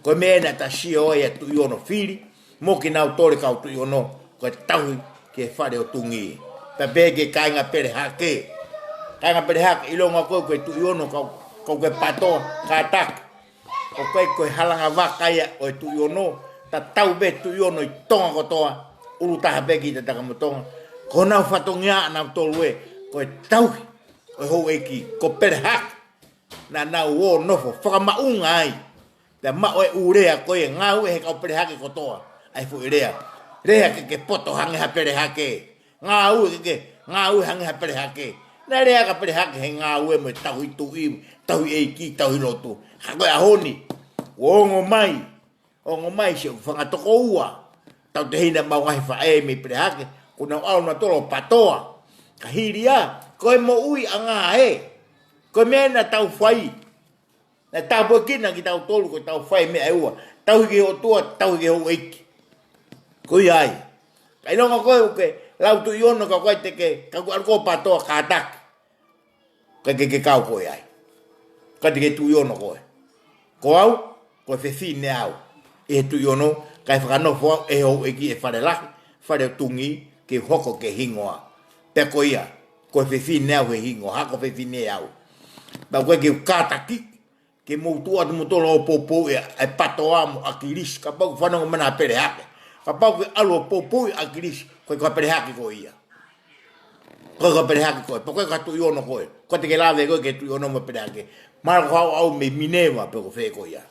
Ko e meʻa ena ta sio ai ʻa Tuʻiono fili. Mo kinautolu e kau Tuʻiono, ko e tauhi ki he fale ʻo Tungī. Pea pehē ki he kāinga Pelehake. Kāinga Pelehake, ʻilonga ko ē ko e Tuʻiono kau, kau ke pato, kātaki. ʻOku ʻikai ko e halanga vaka ia ʻo e Tuʻiono, tatau pē Tuʻiono ʻi Tonga kotoa, ʻulu taha pē ki Tatakamotonga. Ko honau fatongia ʻanautolu ē, ko e tauhi ʻo e houʻeiki, ko Pelehake. Naʻa nau ō nofo fakamaʻunga ai. Pea maʻu e ʻū lea ko ē ngāue he kau Pelehake kotoa. ʻA e foʻi lea. Lea ke ke poto hangē ha Pelehake. Ngāue ke ke, ngāue hangē ha Pelehake. Naʻe lea ʻaki ʻa Pelehake he ngāue mo e tauhi tuʻi, tauhi ʻeiki, tauhi lotu. Ka ko e ʻaho ni, ʻoku ongo mai. Ongo mai siʻoku fanga tokoua. Tautehina mo e ngaahi faʻē mei Pelehake. Kuo nau ʻalu nautolu ʻo patoa. Ka hili ia, ko e moʻuiʻanga ē. Ko e meʻa naʻa tau fai. Naʻe tāpuekina kitautolu ko ʻetau fai meʻa ʻe ua. Tauhi ki he ʻOtua, tauhi ki he houʻeiki. Ko ia ai. Ka ʻilonga ko ē ʻoku ke lau Tuʻi Ono ka ʻoku ʻikai te ke, ka ʻoku ʻalu koe ʻo pātoa kātaki. Ka ke ke kau koe ai. Ka te ke Tuʻi Ono koe. Ko au, ko e fefine au. ʻI he Tuʻi Ono, kae fakanofo au ʻe he houʻeiki ʻi he Fale Lahi, Fale ʻo Tungi, ke hoko ki he hingoa. Pea ko ia, ko e fefine au he hingoa, ha ko e fefine au. Pea ko e ke u kātaki, ke mou tuʻu atu mo tolo ʻo poupou ʻa e pātoa mo ʻAkilisi, kapau ʻoku fanongo mai ʻa Pelehake. Kapau ʻoku ke ʻalu ʻo poupou ʻa ʻAkilisi, ko e ko Pelehake ko ia. Ko e ko Pelehake koe, pe ko e ko Tuʻi Ono koe. Ko e te ke lave koe ki he Tuʻi Ono mo Pelehake. Mahalo ko haʻo ʻalu mei Mineva pe ko fē ko ia.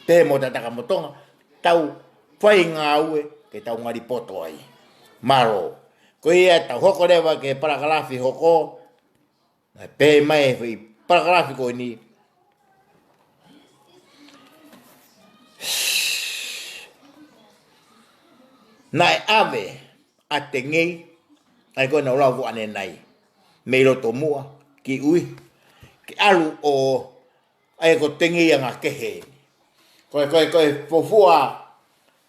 Pehē mo Tatakamotonga, tau fai ngāue ke tau ngali poto ai. Mālō. Ko ia tau hoko leva ki he palakalafi hoko. Naʻe pehē mai he foʻi palakalafi ko eni. Naʻe ʻave ʻa Tengei, ʻa ia ko ē naʻa ku lau ko ē ʻanenai, mei loto muʻa ki ʻUiha, ke ʻalu ʻo, ʻa ia ko Tengei anga kehe. Ko e, ko e, ko e fuofua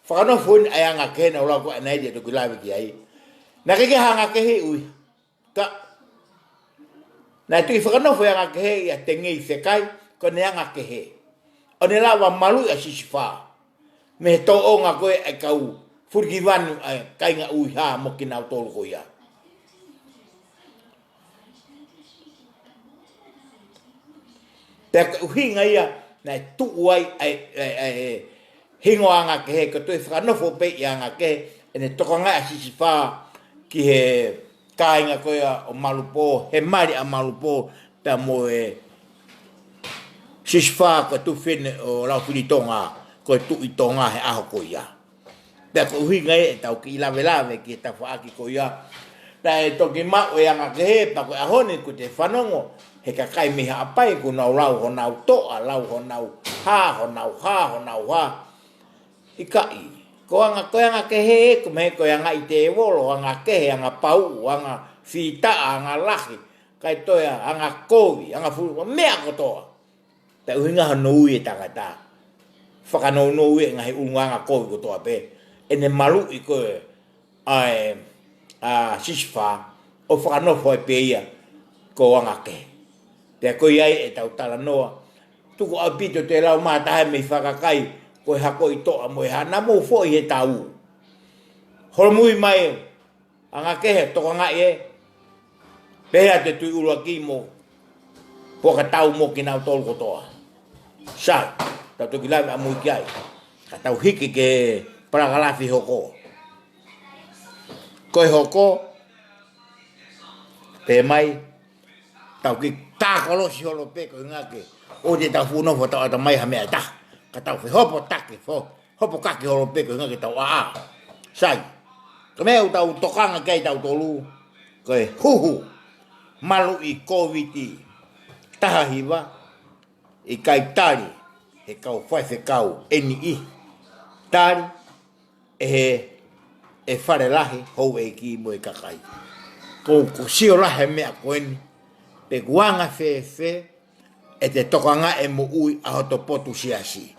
fakanofo eni ʻa e anga kehe naʻa ku lau ko ē ʻanenai, te u toki lave ki ai. Naʻe ʻikai ke ʻi ai ha anga kehe ʻi ʻUiha. Ka naʻe toki fakanofo e anga kehe ʻia Tengei Fekai, ko ʻene anga kehe. ʻO ne lava maluʻi ʻa Sisifā. Mei he tōʻonga ko ē ʻa e kau Fulikivanu ʻa e kāinga ʻUiha mo kinautolu ko ia. Pea ko e ʻuhinga ia naʻe tuʻu ai ʻa e, ʻa e, ʻa e, ʻa e hingoa anga kehe, ko e toe fakanofo pē ʻi he anga kehe, ʻene tokangaʻi ʻa Sisifā ki he kāinga ko ia ʻo Malupō, he mali ʻa Malupō, pea mo e Sisifā ko e tuofefine ʻo Laufilitonga, ko e Tuʻi Tonga he ʻaho ko ia. Pea ko e ʻuhinga ia ʻetau kiʻi lavelave ki he tafaʻaki ko ia. Naʻe toki maʻu e anga kehe, pea ko e ʻaho ni ʻoku te fanongo he kakai mei Haʻapai ʻoku nau lau honau toʻa, lau honau hā, honau hā, honau hā. ʻIkai. Ko e anga, ko e anga kehe ē, ko e meʻa ko e anga ʻi tēvolo, anga kehe, anga pauʻu, anga fītaʻa, anga lahi, kae toe anga kovi, anga fulu, meʻa kotoa. Pea ʻuhinga hono ui e tangata. Fakanounou e ngaahi ʻulungaanga kovi kotoa pē. ʻEne maluʻi ko ē ʻa e, ʻa Sisifā, ʻo fakanofo ai pē ia ko e anga kehe. Pea ko ia ai ʻetau talanoa. Tuku ʻaupito te lau matahe mei fakakai, ko e hako ʻi toʻa mo e hā, naʻa mou foʻi he tau. Holomui mai, anga kehe, tokangaʻi ē. Pehē atu e Tuʻi ʻUluaki mo Puakatau mo kinautolu kotoa. Sai, tau toki lave ʻamui ki ai. Ka tau hiki ki he palakalafi hoko. Ko e hoko, pehē mai, tau kiʻi tā kolosi holo pē ko e ʻuhinga ke ʻoua te tau fuʻu nofo ʻo tau ʻata mai ha meʻa ʻe taha. Ka tau fehopotaki, fo-, hopokaki holo pē ko e ʻuhinga ke tau ʻaʻa. Sai. Ko e meʻa ʻoku tau tokanga ki ai tautolu, ko e huhu maluʻi Kōviti taha hiva, ʻikai tali he kau faifekau ʻe niʻihi. Tali ʻe he, ʻe Fale Lahi, houʻeiki mo e kakai. Ko, ko e sio lahi e meʻa ko eni, pe ʻoku anga fēfē ʻete tokangaʻi e moʻui ʻa hoto potu siasi.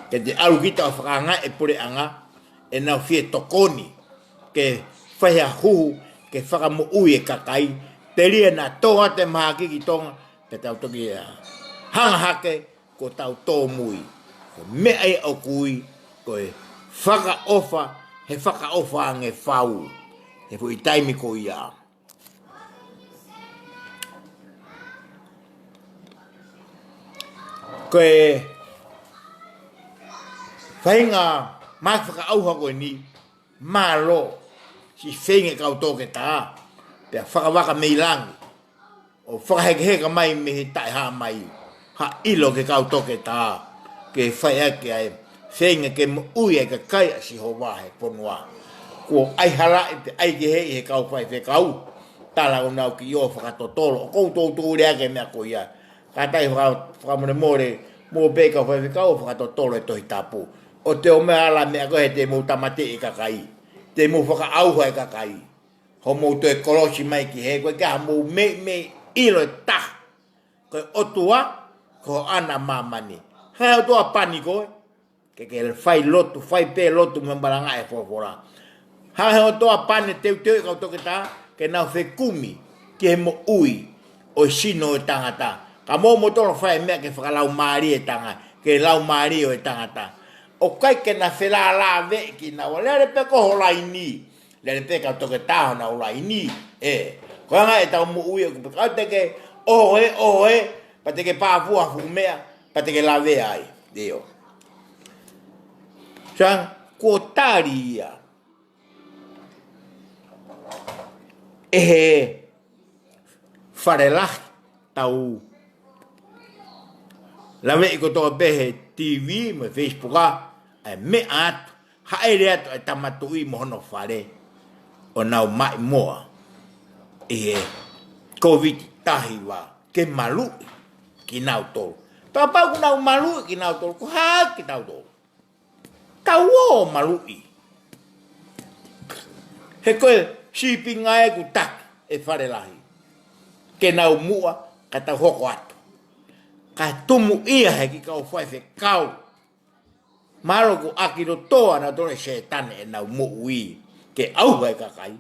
Ke te ʻalu kita ʻo fakaangaʻi e puleʻanga, ʻenau fie tokoni ke fai ha huhu ke fakamoʻui e kakai, telia naʻa tō atu e mahaki ki Tonga, pea tau toki, ā, hanga hake ko ʻetau tōmui. Ko e meʻa ia ʻoku ui ko e fakaʻofa, he fakaʻofa ange fau. He foʻi taimi ko ia. Ko e faʻahinga mahaki fakaʻauha ko eni, mālō, siʻi feinga e kau toketā, pea fakavaka mei langi, ʻo fakahekeheka mai mei he taʻehāmai, ha ʻilo ki he kau toketā, ke fai ʻaki ʻa e feinga ke moʻui ʻa e kakai ʻa Sihova he fonua. Kuo ʻai halaʻi pea ʻai kehe ʻi he kau faifekau, tala ʻoku nau kiʻi ō ʻo fakatotolo, ʻoku ou toutou lea ki he meʻa ko ia. Kātaki faka-, fakamolemole, mou pē kau faifekau ʻo fakatotolo e Tohi Tapu. ʻOua te mou ala meʻa ko ē he te mou tāmateʻi e kakai. Te mou fakaʻauha e kakai. Hoʻomou toe kolosi mai ki hē, ko e ʻikai haʻamou meimei ʻilo e taha. Ko e ʻOtua, ko ʻAna māmani. Hangē ʻOtua pani koe, ke ke fai lotu, fai pē lotu mo malanga e folofola. Hangē ʻOtua pani teuteu e kau toketā, ke nau fekumi ki he moʻui ʻo e sino ʻo e tangata. Ka mou mo tolo fai meʻa ke fakalaumālie e tangata, ke laumālie ʻo e tangata. ʻOku ʻikai ke na felālāveʻi kinaua, lele pē ko ho laini. Lele pē kau toketā honau laini. ʻE, ko e anga ʻetau moʻui ʻoku pē kau te ke ʻohoe, ʻohoe, pea te ke pāfua fuʻu meʻa, pea te ke lavea ai. ʻIo. Sang, kuo tali ia ʻe he Fale Lahi, tau laveʻi kotoa pē he T V mo e Facebook ʻa e meʻa atu, haʻele atu e Tama Tuʻi mo hono fale ʻo nau maʻimoa ʻi he Kōviti taha hiva ke maluʻi kinautolu. Pea kapau ʻoku nau maluʻi kinautolu, ko hai kitautolu? Tau ō ʻo maluʻi. He ko e sīpinga ʻoku taki ʻe Fale Lahi ke nau muʻa ka tau hoko atu. Ka tumu ia he kiʻi kau faifekau. Mahalo ʻoku ʻaki lotoa nautolu ʻe Sētane ʻenau moʻui ke ʻauha e kakai.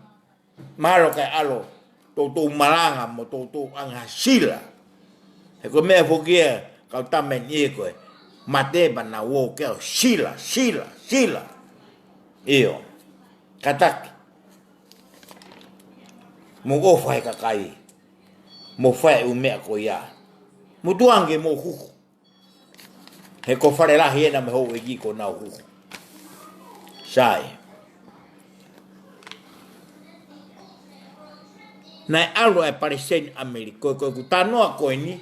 Mahalo kae ʻalu toutou malanga mo toutou ʻanga sila. He ko e meʻa foki ia kau tama ni ʻe ko e mate pea nau ō ke ʻo sila, sila, sila. ʻIo. Kātaki. Mou ʻofa he kakai. Mou fai e ʻū meʻa ko ia. Mou tuku ange mou huhu. He ko Fale Lahi ena mo e houʻeiki kuo nau huhu. Sai. Naʻe ʻalu e Palesiteni ʻAmelika, ko, ko ʻeku talanoa ko eni,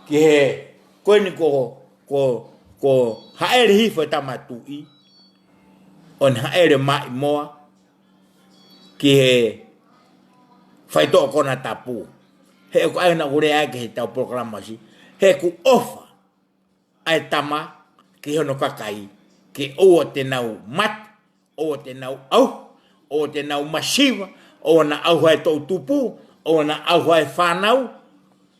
ki he, ko eni ko, ko, ko haʻele hifo e Tama Tuʻi, ʻo ne haʻele maʻimoa, ki he faitoʻo konatapu. He ʻoku ʻai naʻa ku lea ai ki heʻetau polokalama ʻosi. He ʻoku ʻofa ʻa e tama ki hono kakai, ke ʻoua te nau mate, ʻoua te nau ʻauha, ʻoua te nau masiva, ʻoua naʻa ʻauha e toʻutupu, ʻoua naʻa ʻauha e fānau.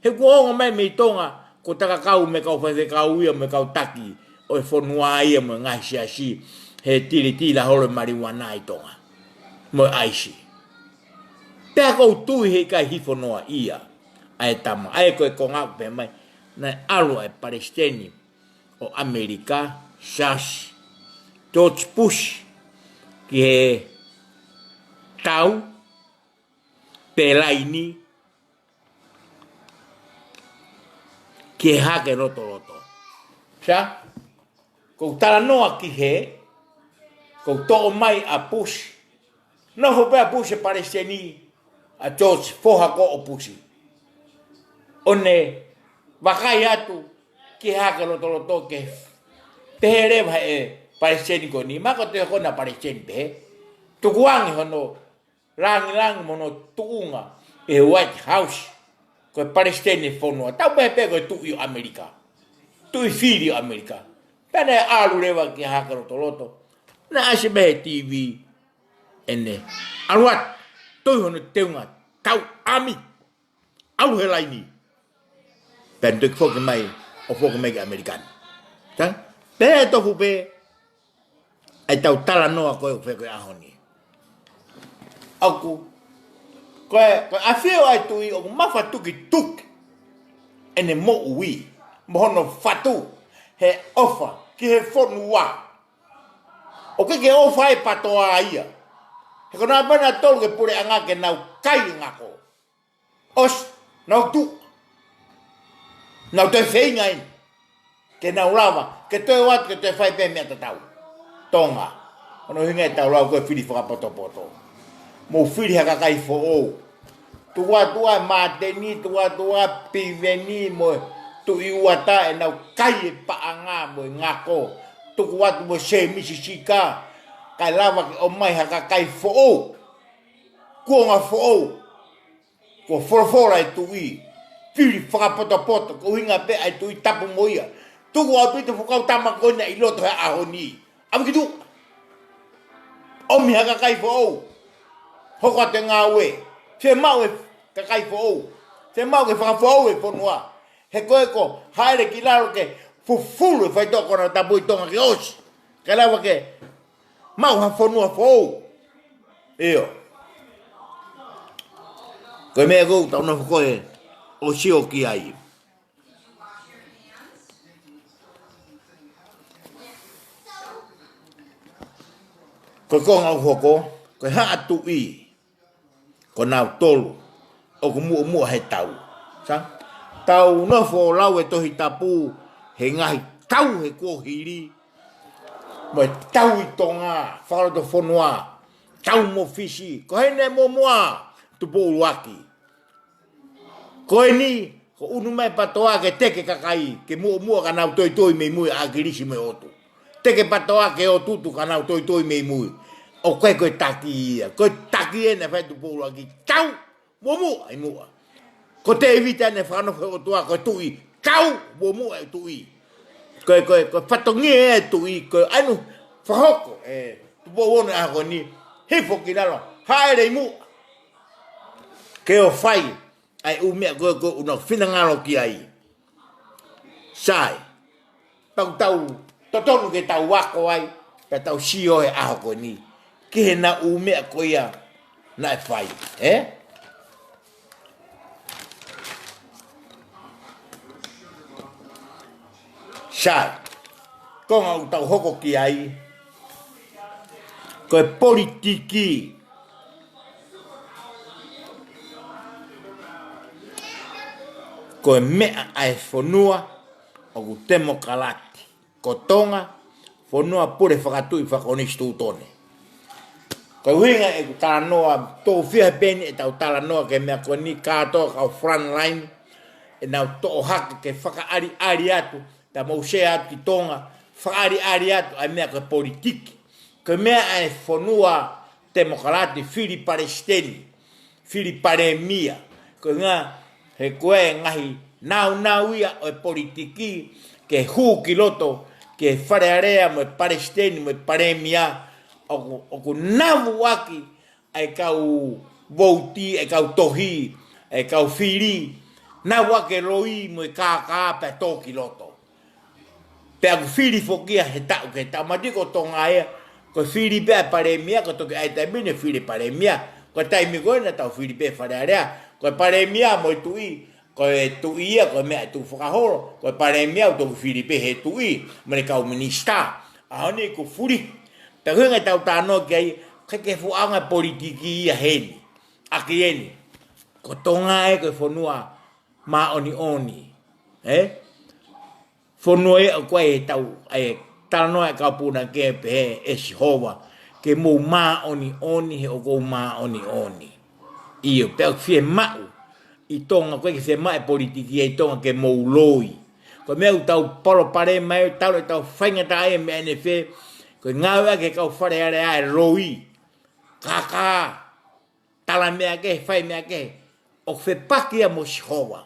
He kuo ongo mai mei Tonga, ko e takakau mo e kau faifekau ia mo e kau taki ʻo e fonua ia mo e ngaahi siasi, he tilitila holo e maliuana ʻi Tonga mo e ʻaisi. Pea ʻoku ou tui he ʻikai hifo noa ia ʻa e tama. ʻA ia ko e konga ʻoku pehē mai, naʻe ʻalu ʻa e Palesiteni ʻo ʻAmelika, Siaosi George Bush, ki he tau pe laini ki he Hahake Lotoloto. Sai, ʻoku ou talanoa ki he, ʻoku toʻo mai ʻa Bush, nofo pē ʻa Bush he Palesiteni, ʻa George foha ko ē ʻo Bush, ʻo ne vakai atu ki he Hahake Lotoloto ke pehē leva ʻe he Palesiteni ko eni, mahalo ko e toe ko ena Palesiteni pehē, tukuange hono langilangi mo hono tuʻunga ʻi he White House, ko e Palesiteni e fonua, tau pehē pē ko e tuʻi ʻo ʻAmelika, tuʻi fili ʻo ʻAmelika. Pea naʻe ʻalu leva ki he Hahake Lotoloto, naʻe ʻasi mei he T V ʻene ʻalu atu, tui hono teunga tauʻami, ʻalu he laini. Pea ne toki foki mai, ʻo foki mai ki ʻAmelika ni. Sai, pea tofu pē ʻetau talanoa ko ē ʻoku fai ko ē ʻaho ni. ʻOku, ko e, ko e ʻafio ʻa e tuʻi ʻoku mafatukituki ʻene moʻui mo hono fatu he ʻofa ki he fonua. ʻOku ʻikai ke ʻofa ʻe PATOA ia. He ko nautolu pē nautolu ko e puleʻanga ke nau kai e ngako. ʻOsi, nau tuʻu. Nau toe feinga eni ke nau lava ke toe ʻoatu, ke toe fai pē meʻa tatau. Tonga, ʻoku ʻuhinga ʻetau lau ko e fili fakapotopoto. Mou fili ha kakai foʻou. Tuku atu ʻa Māteni, tuku atu ʻa Piveni mo e Tuʻi Uata ʻenau kai e paʻanga mo e ngako. Tuku atu mo Sēmisi Sika, kae lava ke ʻomai ha kakai foʻou, kuonga foʻou. Ko e folofola e tuʻi, fili fakapotopoto, ko e ʻuhinga pē ʻa e tuʻi tapu mo ia. Tuku ʻaupito e fuʻu kau tama ko ena ʻi loto he ʻaho ni. ʻAve ki tuʻa. ʻOmi ha kakai foʻou. Hoko atu e ngāue. Fiemaʻu e kakai foʻou. Fiemaʻu ke fakafoʻou e fonua. He ko e ko, hāʻele ki lalo ke fufulu e faitoʻo konatapu ʻi Tonga ke ʻosi. Ke lava ke maʻu ha fonua foʻou. ʻIo. Ko e meʻa ʻoku tau nofo ko ē ʻo sio ki ai. Ko e konga ʻoku hoko, ko e haʻa tuʻi, ko nautolu ʻoku muʻomuʻa he tau. Sai? Tau nofo ʻo lau e Tohi Tapu he ngaahi tau he kuohili, mo e tau ʻi Tonga, fakalotofonua, tau mo Fisi. Ko eni e muʻomuʻa, Tupou ʻUluaki. Ko eni, ko ʻunu mai PATOA ke teke kakai, ke muʻomuʻa ka nau toitoi mei mui ʻa ʻAkilisi mo e ʻOtu. Teke PATOA ke ʻOtu tu ka nau toitoi mei mui. ʻOku ʻikai ko e taki ia. Ko e taki eni naʻe fai ʻe Tupou ʻUluaki, tau muʻomuʻa ʻi muʻa. Ko Tēvita naʻe fakanofo he ʻOtua ko e tuʻi, tau muʻomuʻa e tuʻi. Ko e, ko e, ko e fatongia e tuʻi, ko e ʻai ʻo fakahoko ʻe Tupou Ono ʻa ko eni, hifo ki lalo, hāʻele ʻi muʻa. Ke ʻo fai ʻa e ʻū meʻa ko ē ʻoku ou finangalo ki ai. Sai. Pea ʻoku tau totonu ke tau ako ai, pea tau sio he ʻaho ko eni ki he ngaahi ʻū meʻa ko ia naʻe fai, ē? Sai. Konga ʻoku tau hoko ki ai, ko e politiki. Ko e meʻa ʻa e fonua ʻoku temokalati, ko Tonga, fonua pule fakatuʻi fakakonisitūtone. Ko e ʻuhinga ʻeku talanoa, tō fia he peni ʻetau talanoa ki he meʻa ko eni, kātoa kau frontline, ʻenau toʻo hake ke fakaʻaliʻali atu, ta mou sea atu ki Tonga, fakaʻaliʻali atu ʻa e meʻa ko e politiki. Ko e meʻa ʻa e fonua temokalati, fili palesiteni, fili palēmia. Ko e ngaahi, he ko e ngaahi naunau ia ʻo e politiki ke hū ki loto, ki he Fale Alea mo e palesiteni mo e palēmia, ʻoku, ʻoku navuʻaki ʻa e kau vouti, ʻa e kau tohi, ʻa e kau fili, navuʻaki e loi mo e kākā pea tō ki loto. Pea ʻoku fili foki ia he taʻu ki he taʻu. Mati ko Tonga ia, ko e fili pē ʻa e palēmia, ko e toki ʻai taimi ni fili palēmia. Ko e taimi ko ē naʻa tau fili pē Fale Alea, ko e palēmia mo e tuʻi, ko e tuʻi ia, ko e meʻa ʻe tuʻu fakaholo, ko e palēmia ʻoku toki fili pē he tuʻi, mo e kau minisitā. ʻAho ni ʻoku fuli. Pea ko e ʻuhinga ʻetau talanoa ki ai, ʻikai ke fuʻu ʻaonga politiki ia heni. ʻAki eni. Ko Tonga ē ko e fonua māʻoniʻoni. Ē? Fonua ia ʻoku ʻi ai ʻetau, ʻa e talanoa ʻa e kau punake pehē ʻe Sihova, ke mou māʻoniʻoni he ʻoku ou māʻoniʻoni. ʻIo, pea ʻoku fiemaʻu ʻi Tonga, ʻoku ʻikai ke fiemaʻu e politiki ia ʻi Tonga ke mou loi. Ko e meʻa ʻoku tau palopalema ai, talu ʻetau faingataʻa ʻi he meʻa ʻi he efe, ko e ngāueʻaki ʻe he kau Fale Alea e loi. Kākā, tala meʻa kehe, fai meʻa kehe, ʻoku fepaki ia mo Sihova.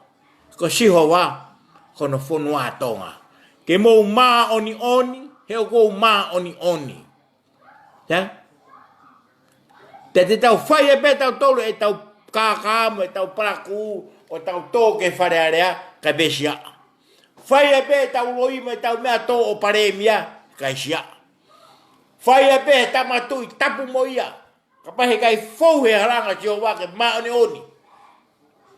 Ko Sihova, ko hono fonua ʻa Tonga. Ke mou māʻoniʻoni, he ʻoku ou māʻoniʻoni. Ia? Pea te tau fai ai pē tautolu ʻetau kākā mo ʻetau palakū, ʻo tau tō ki he Fale Alea, kae pē siaʻa. Fai ai pē ʻetau loi mo ʻetau meʻa tō ʻo palēmia, kae siaʻa. Fai ai pē ʻe he Tama Tuʻi tapu mo ia. Kapau he ʻikai fou he halanga ʻo Sihova ke māʻoniʻoni,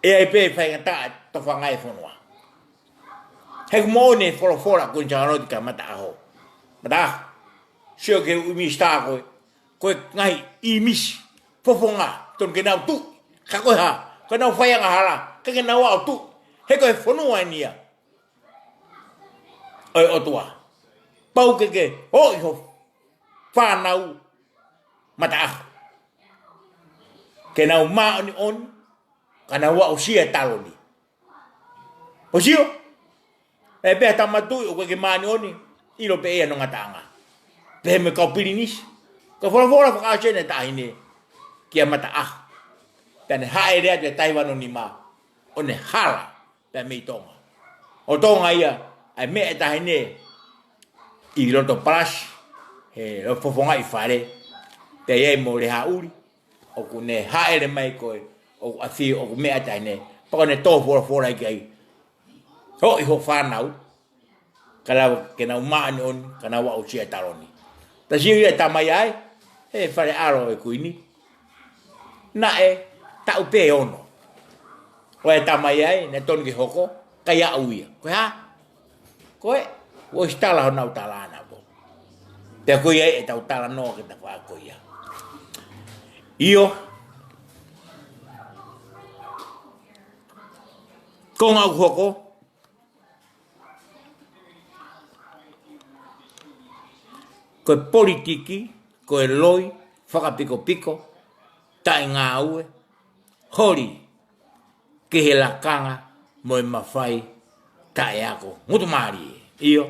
ʻe ʻi ai pē faingataʻa tofanga e fonua. He ʻoku moʻoni e folofola ko eni Sālote kia Mataʻaho. Mataʻaho. Sio ki he ʻū minisitā ko ē. Ko e ngaahi ʻīmisi. Fofonga. Tonu ke nau tuʻi. Ka ko e hā? Ko ʻenau fai angahala. Ka ke nau aʻu tuʻi. He ko e fonua eni ia ʻo e ʻOtua. Pau ke ke ʻoʻi ho fānau Mataʻaho. Ke nau māʻoniʻoni, ka nau aʻusia e taloni. ʻO sio, ʻe pehē Tama Tuʻi ʻoku ʻikai ke māʻoniʻoni, ʻilo pē ʻe ia hono ngataʻanga. Pehē mo e kau pilinisi, ko e folofola fakaʻosi eni ʻa e taʻahine kia Mataʻaho. Pea ne hāʻele atu he taha hiva ono nima, ʻo ne hala pea mei Tonga. ʻO Tonga ia, ʻa e meʻa ʻa e taʻahine ʻi loto palasi, he loto fofongaʻi fale, pea ʻi ai mo Lehaʻuli, ʻoku ne hāʻele mai ko ē, ʻoku ʻafio, ʻoku meʻa ʻa e taʻahine, pea ko ʻene tō folofola ki ai. Hoʻi ho fānau, ka lau ke nau māʻoniʻoni, ka nau aʻusia e taloni. Tasi ia e tamai ai, he fale ʻalo e kuini. Naʻe taʻu pē ono. ʻO e tamai ai, naʻe tonu ke hoko, ka ia au ia. Ko e hā? Ko e, ʻosi tala honau tala ʻana ko. Pea ko ia e tau talanoa ke ta fā ko ia. ʻIo. Konga ʻoku hoko, ko e politiki, ko e loi, fakapikopiko, taʻengāue, holi ki he lakanga mo e mafai taʻeako. Ngutu mālie. ʻIo,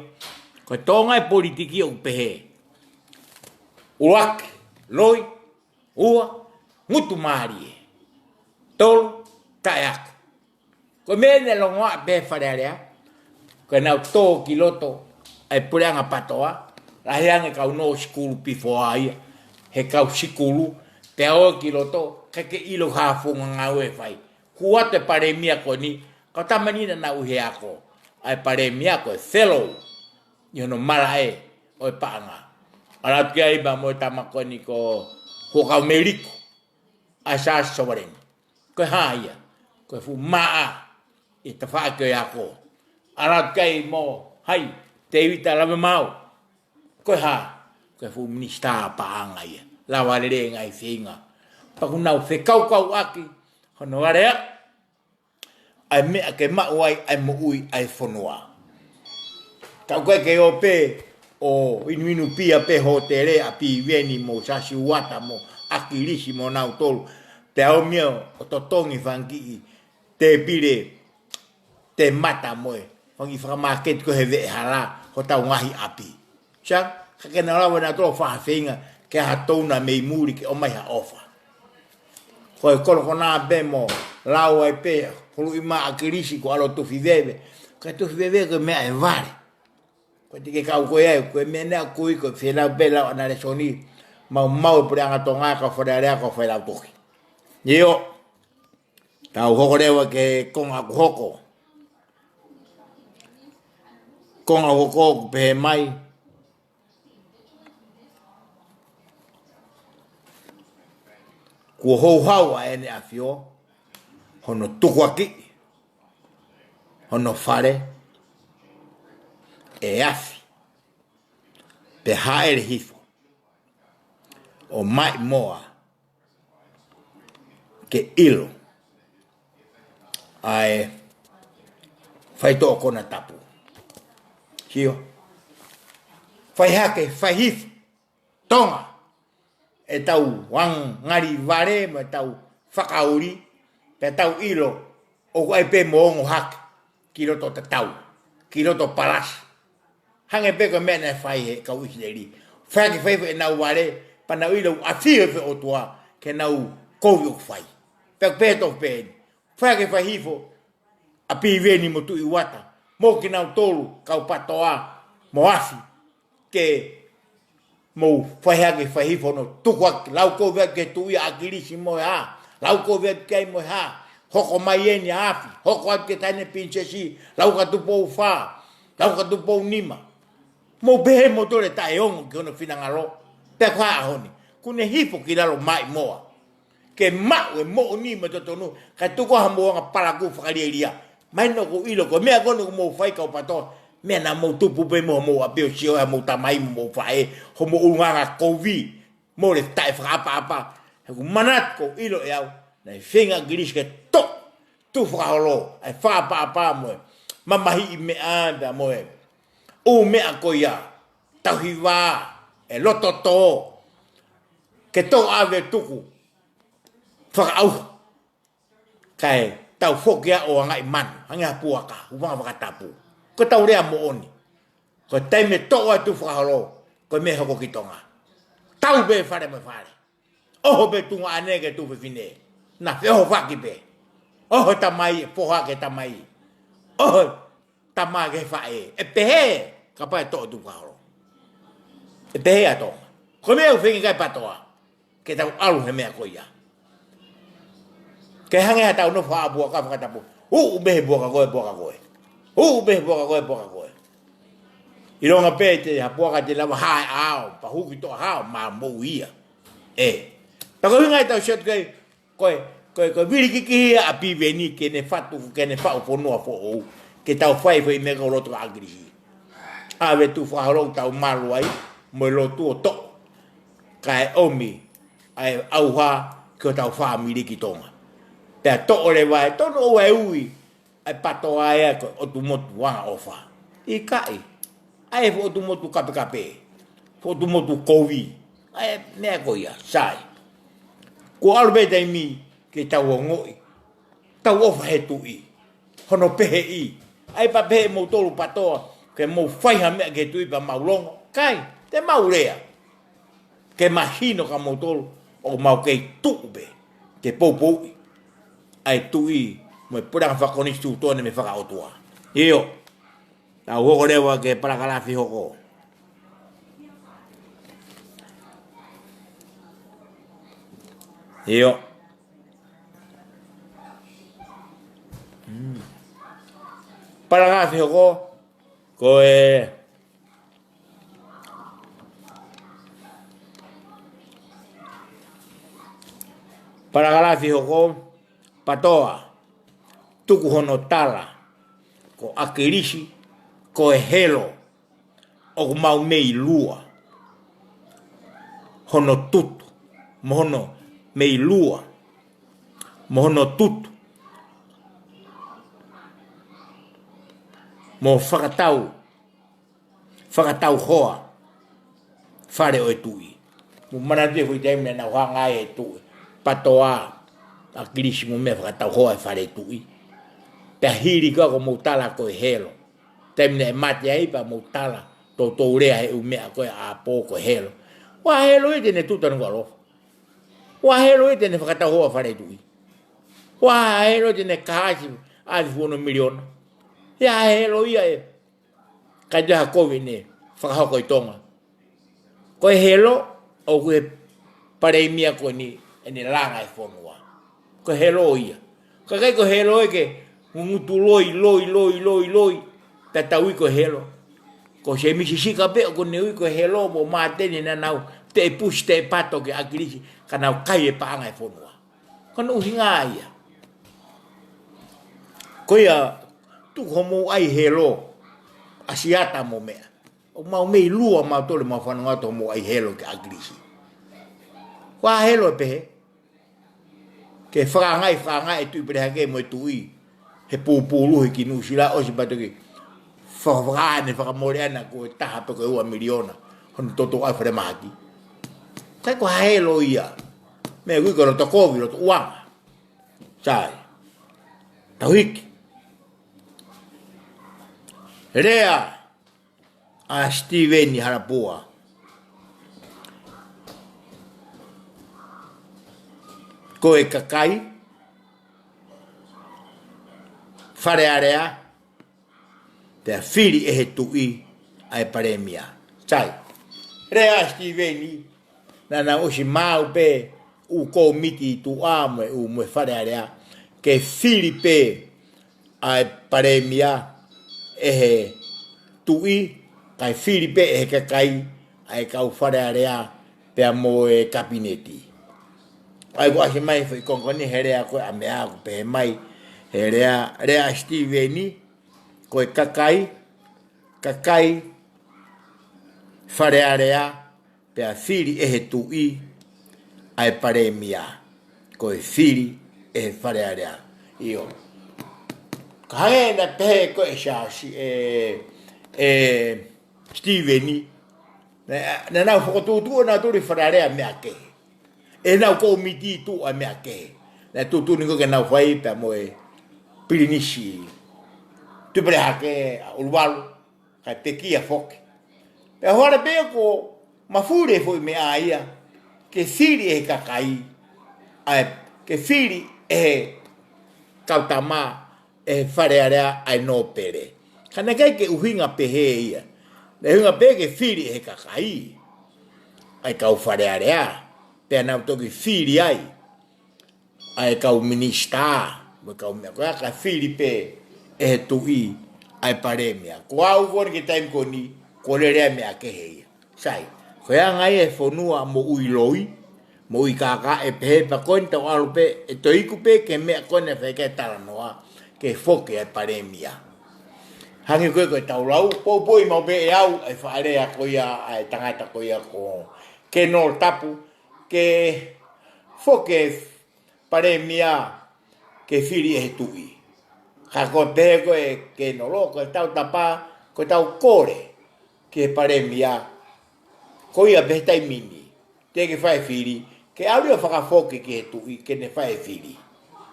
ko e tōʻonga e politiki ʻoku pehē. ʻUluaki, loi, ua, ngutu mālie. Tolu, taʻeako. Ko e meʻa naʻe longoaʻa pē Fale Alea, ko ʻenau tō ki loto ʻa e puleʻanga PATOA, lahi ange kau nō sikulu pifo ai, he kau sikulu, pea ō ki loto, kae ke ʻilo ha founga ngāue ʻe fai. Hū atu e palēmia ko eni, kau tamani naʻa nau ʻi he ako, ʻa e palēmia ko e fellow, ʻi hono malaʻe ʻo e paʻanga. ʻAlu atu ki ai pea mo e tama ko eni ko Huʻakavameiliku, ʻa Sāsi Sovaleni. Ko e hā ia? Ko e fuʻu maʻa ʻi he tafaʻaki ʻo e ako. ʻAlu atu ki ai mo hai, Tēvita Lavemaau. Ko e hā? Ko e fuʻu minisitā paʻanga ia. Lava lelei e ngaahi feinga. Pea ʻoku nau fekaukauʻaki hono alea ʻa e meʻa ke maʻu ai ʻa e moʻui ʻa e fonua. Ka ʻoku ʻikai ke ō pē ʻo inuinu pia pē hōtele ʻa Piveni mo Sāsi Uata mo ʻAkilisi mo nautolu. Pea ō mai ʻo totongi fanga kiʻi tēpile, temata mo e fanga kiʻi fakamāketi ko ē he veʻehala hotau ngaahi ʻapi. Sai, ka ke nau lava nautolu ʻo fai ha feinga ke ʻai ha touna mei muli ke ʻomai ha ʻofa. Ko e kolokonā pē mo lau ai pē, huluʻi mai ʻAkilisi ko ʻAlo Tufi Veve. Ko e Tufi Veve ko e meʻa ʻe vale. Ko e tiki kau ko ē ai, ko e meʻa naʻe kui, ko e fēlau pē lau ʻana lēsoni, maumau e puleʻanga Tonga, kau Fale Alea, kau Failautohi. ʻIo, tau hoko leva ki he konga ʻoku hoko. Konga ʻoku hoko ʻoku pehē mai, kuo houhau ʻa ʻEne ʻAfio hono tukuakiʻi hono fale ʻe afi, pea hāʻele hifo ʻo maʻimoa ke ʻilo ʻa e faitoʻo konatapu. Sio, fai hake, fai hifo, Tonga, ʻetau ngali vale mo ʻetau fakaoli, pea tau ʻilo ʻoku ʻai pē mo ongo hake ki loto tatau, ki loto palasi. Hangē pē ko e meʻa naʻe fai he kau ʻIsileli. Fai hake, fai hifo ʻenau vale, pea nau ʻilo ʻoku ʻafio ʻa e ʻOtua ke nau kovi ʻoku fai. Pea pē tofu pē eni. Fai hake, fai hifo ʻa Piveni mo Tuʻi Uata, mo kinautolu kau PATOA mo afi, ke mou fai hake, fai hifo hono tukuaki, lau kovi atu ki he tuʻi ʻa ʻAkilisi mo e hā, lau kovi atu ki ai mo e hā, hoko mai eni ʻa afi, hoko atu ki he Taʻahine Pilinisesi, Laukatupou fā, Laukatupou nima. Mou pehē moutolu ʻe taʻeongo ki hono finangalo, pea ko e hā ʻaho ni? Kuo ne hifo ki lalo maʻimoa ke maʻu e moʻoni mo e totonu, kae tuku ha moʻunga palakū fakalielia. Mahino ʻoku ʻilo ko e meʻa ko eni ʻoku mou fai kau PATOA, meʻa naʻa mou tupu pē mo homou ʻapi ʻo sio ʻa homou tamai mo homou faʻē, homou ʻulungaanga kovi, mou lē taʻefakaʻapaʻapa. He ʻoku manatu ʻoku ʻilo ʻe au, naʻe feinga ʻa ʻAkilisi ke toʻo, tuʻu fakaholo ʻa e fakaʻapaʻapa mo e mamahiʻi meʻa pea mo e ʻū meʻa ko ia, tauhi vā, e loto tō, ke tō ʻave tuku fakaʻauha, kae tau foki ʻo angaʻi manu, hangē ha puaka, ʻulungaanga fakatapu. Ko ʻetau lea moʻoni, ko e taimi ʻe toʻo ai tuʻu fakaholo, ko e meʻa ʻe hoko ki Tonga. Tau pē fale mo fale. ʻOho pē tuongaʻane ki he tuofefine. Naʻa feʻohofaki pē. ʻOho e tamai, foha ki he tamai. ʻOho e tamai ki he faʻē. ʻE pehē, kapau ʻe toʻo tuʻu fakaholo. ʻE pehē ʻa Tonga. Ko e meʻa ʻoku feinga ki ai PATOA, ke tau ʻalu he meʻa ko ia. Ke hangē haʻatau nofo ʻo puaka fakatapu. Uʻu pē he puaka ko ē, puaka ko ē. Hū pē he puaka ko ē, puaka ko ē. ʻIlonga pē te ha puaka te lava hae ʻao, pea hū ki toʻa hao, mā mou ia. ʻE. Pea ko e ʻuhinga ia ʻetau sio atu ki ai, ko e, ko e, ko e vilikikihi ʻa Piveni ke ne fatu, ke ne faʻu fonua foʻou, ke tau fai foʻi meʻa ko e lotu ʻa ʻAkilisi. ʻAve tuʻu fakaholo ʻoku tau malu ai, mo e lotu ʻo toʻo. Kae ʻomi ʻa e ʻauha ki hotau fāmili ki Tonga. Pea toʻo leva ē, tonu ʻoua ʻe ui ʻa e PATOA ia ko e ʻotu motu angaʻofa. ʻIkai. ʻA e foʻi ʻotu motu kapekape. Foʻi ʻotu motu kovi. ʻA e meʻa ko ia, sai. Kuo ʻalu pē taimi ke tau ongoʻi, tau ʻofa he tuʻi. Hono peheʻi. ʻAi pē pehē ʻe moutolu PATOA, ke mou fai ha meʻa ki he tuʻi pea mau longo. ʻIkai, te mau lea. Ke mahino kia moutolu, ʻoku mau kei tuʻu pē ke poupouʻi ʻa e tuʻi mo e puleʻanga fakakonisitūtone mo e fakaʻotua. ʻIo, tau hoko leva ki he palakalafi hoko. ʻIo. Mm. Palakalafi hoko, ko e palakalafi hoko, PATOA, tuku hono tala, ko ʻAkilisi, ko e helo, ʻoku mau meilua hono tutu, mo hono meilua, mo hono tutu, mo fakatau, fakatau hoa fale ʻo e tuʻi. Mou manatu ki he foʻi taimi naʻa nau hanga ai e tuʻi, PATOA, ʻAkilisi mo meʻa fakatau hoa e fale tuʻi. Pea hili ko ē ko mou tala ko e helo. Taimi naʻe mate ai pea mou tala, toutou lea he ʻū meʻa ko ē ʻapō ko e helo. ʻOua helo ia te ne tutu ʻa Nukuʻalofa. ʻOua helo ia te ne fakatau hoa fale tuʻi. ʻOua helo ia te ne kāsi ʻavi fuono miliona. ʻIa helo ia ē. Kai te ha kovi ne fakahoko ʻi Tonga. Ko e helo, ʻoku ʻi he palēmia ko eni, ʻene langa e fonua. Ko e helo ia. Ka ʻikai ko e helo ē ke ngutu loi, loi, loi, loi, loi. Tatau ʻi ko e helo. Ko Sēmisi Sika pē ʻoku ne ui ko e helo mo Māteni naʻa nau teʻe pusi teʻe pato kia ʻAkilisi, ka nau kai e paʻanga e fonua. Ko hono ʻuhinga ia. Ko ia, tuku hoʻomou ʻai helo, ʻa Siata mo meʻa. ʻOku mau meilua mautolu ʻemau fanongo atu hoʻomou ʻai helo kia ʻAkilisi. ʻOua helo ʻe pehē. Ke fakaangaʻi, fakaangaʻi e Tuʻi Pelehake mo e tuʻi. He pūpulu he ki Nuʻusila ʻosi pea toki fakafakaʻane, fakamole ʻana ko e taha pe ko e ua miliona. Hono toutou ʻai falemahaki. ʻIkai ko ha helo ia. Meʻa ʻoku ui ko e loto kovi, loto uanga. Sai. Tau hiki. Lea ʻa Sitīveni Halapua. Ko e kakai, Fale Alea, pea fili ʻe he tuʻi ʻa e palēmia. Sai. Lea ʻa Sitīveni, naʻa nau ʻosi maau pē ʻū kōmiti tuʻa mo e ʻū mo e Fale Alea, ke fili pē ʻa e palēmia ʻe he tuʻi, kae fili pē ʻe he kakai ʻa e kau Fale Alea pea mo e kapineti. ʻA ia kuo ʻasi mai foʻi konga ko eni he lea ko ē ʻa meʻa ʻoku pehē mai, he lea, lea ʻa Sitīveni, ko e kakai, kakai, Fale Alea, pea fili ʻe he tuʻi ʻa e palēmia. Ko e fili ʻe he Fale Alea. ʻIo. Ka hangē naʻe pehē ko ē ʻe Siaosi, ʻe, ʻe Sitīveni, naʻa, naʻa nau fokotuʻutuʻu ʻe nautolu ʻi Fale Alea meʻa kehe. ʻEnau kōmiti tuʻa meʻa kehe. Naʻe tuʻutuʻuni ko ē ke nau fai pea mo e Pilinisi Tuʻi Pelehake ʻa ʻUluvalu, kae pekia foki. Pea ʻohovale pē ia kuo mafuli e foʻi meʻa ia, ke fili ʻe he kakai, ʻa e, ke fili ʻe he kau tama, ʻe he Fale Alea ʻa e nōpele. Ka naʻe ʻikai ke ʻuhinga pehē ia. Naʻe ʻuhinga pē ke fili ʻe he kakai ʻa e kau Fale Alea. Pea nau toki fili ai ʻa e kau minisitā, mo e kau meʻa ko ia, ka fili pē ʻe he tuʻi ʻa e palēmia. Ko au ko eni ki he taimi ko eni, kuo lele ʻa e meʻa kehe ia. Sai, ko e anga ia e fonua moʻui loi, moʻui kākā ʻe pehē pea ko eni tau ʻalu pē, ʻe toe iku pē ki he meʻa ko eni ʻe fai ki ai e talanoa, ke foki ʻa e palēmia. Hangē ko e ko e tau lau, poupouʻi maʻu pē ʻe au ʻa e faʻa lea ko ia ʻa e tangata ko ia ko Kenolo Tapu, ke foki e palēmia ke fili ʻe he tuʻi. Ka ko e pehē ko e Kenolo, ko e tautapa, ko e tau kole ki he palēmia, ko ia pē he taimi ni, teʻeki ke fai e fili, ke ʻalu ia ʻo fakafoki ki he tuʻi, ke ne fai e fili.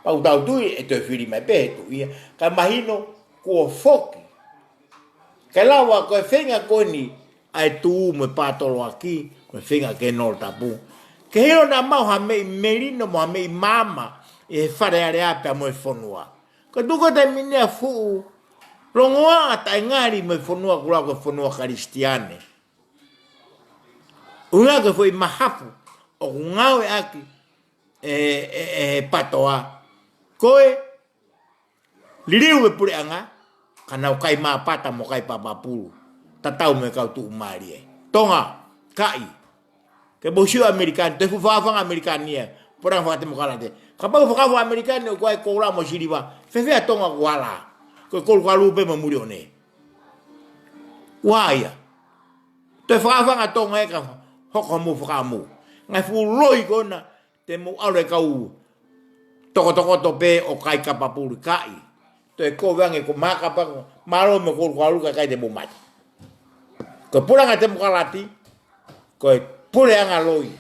Pea ʻoku tau tui ʻe toe fili mai pē he tuʻi ia, ka mahino kuo foki. Kae lava ko e feinga ko eni ʻa e tuʻu mo e pātoloaki, ko e feinga Kenolo Tapu, ke hilo naʻa maʻu ha meʻi melino mo ha meʻi maama ʻi he Fale Alea pea mo e fonua. Ko e tuʻu ko e taimi ni ʻa e fuʻu longoaʻa taʻengali mo e fonua kuo lau ko e fonua Kalisitiane. ʻUhinga ko e foʻi mahafu ʻoku ngāueʻaki ʻe, ʻe, ʻe he PATOA, ko e liliu e puleʻanga, ka nau kai māpata mo kai papapulu, tatau mo e kau tuʻumālie. Tonga, kaʻi. Ke mou sio ʻAmelika ni, toe fuʻu fakaʻaufanga ʻAmelika ni ia, puleʻanga fakatemokalati. Kapau fakaʻaufanga ʻAmelika ni ʻoku ʻi ai e koula mo e siliva, fēfē ʻa Tonga kuo ala? Ko e kolu kalu pē mo e mulione. Ua ia. Toe fakaʻaufanga Tonga ē ka hoko mo fakaʻamu. Ngaahi fuʻu loi ko ena, te mou ʻalu e kau tokotokoto pē ʻo kai papapulu, kaʻi. Toe kovi ange ko e makapako, mālō mo e kolu kalu, kae ʻikai te mou mate. Ko e puleʻanga temokalati, ko e puleʻanga loi.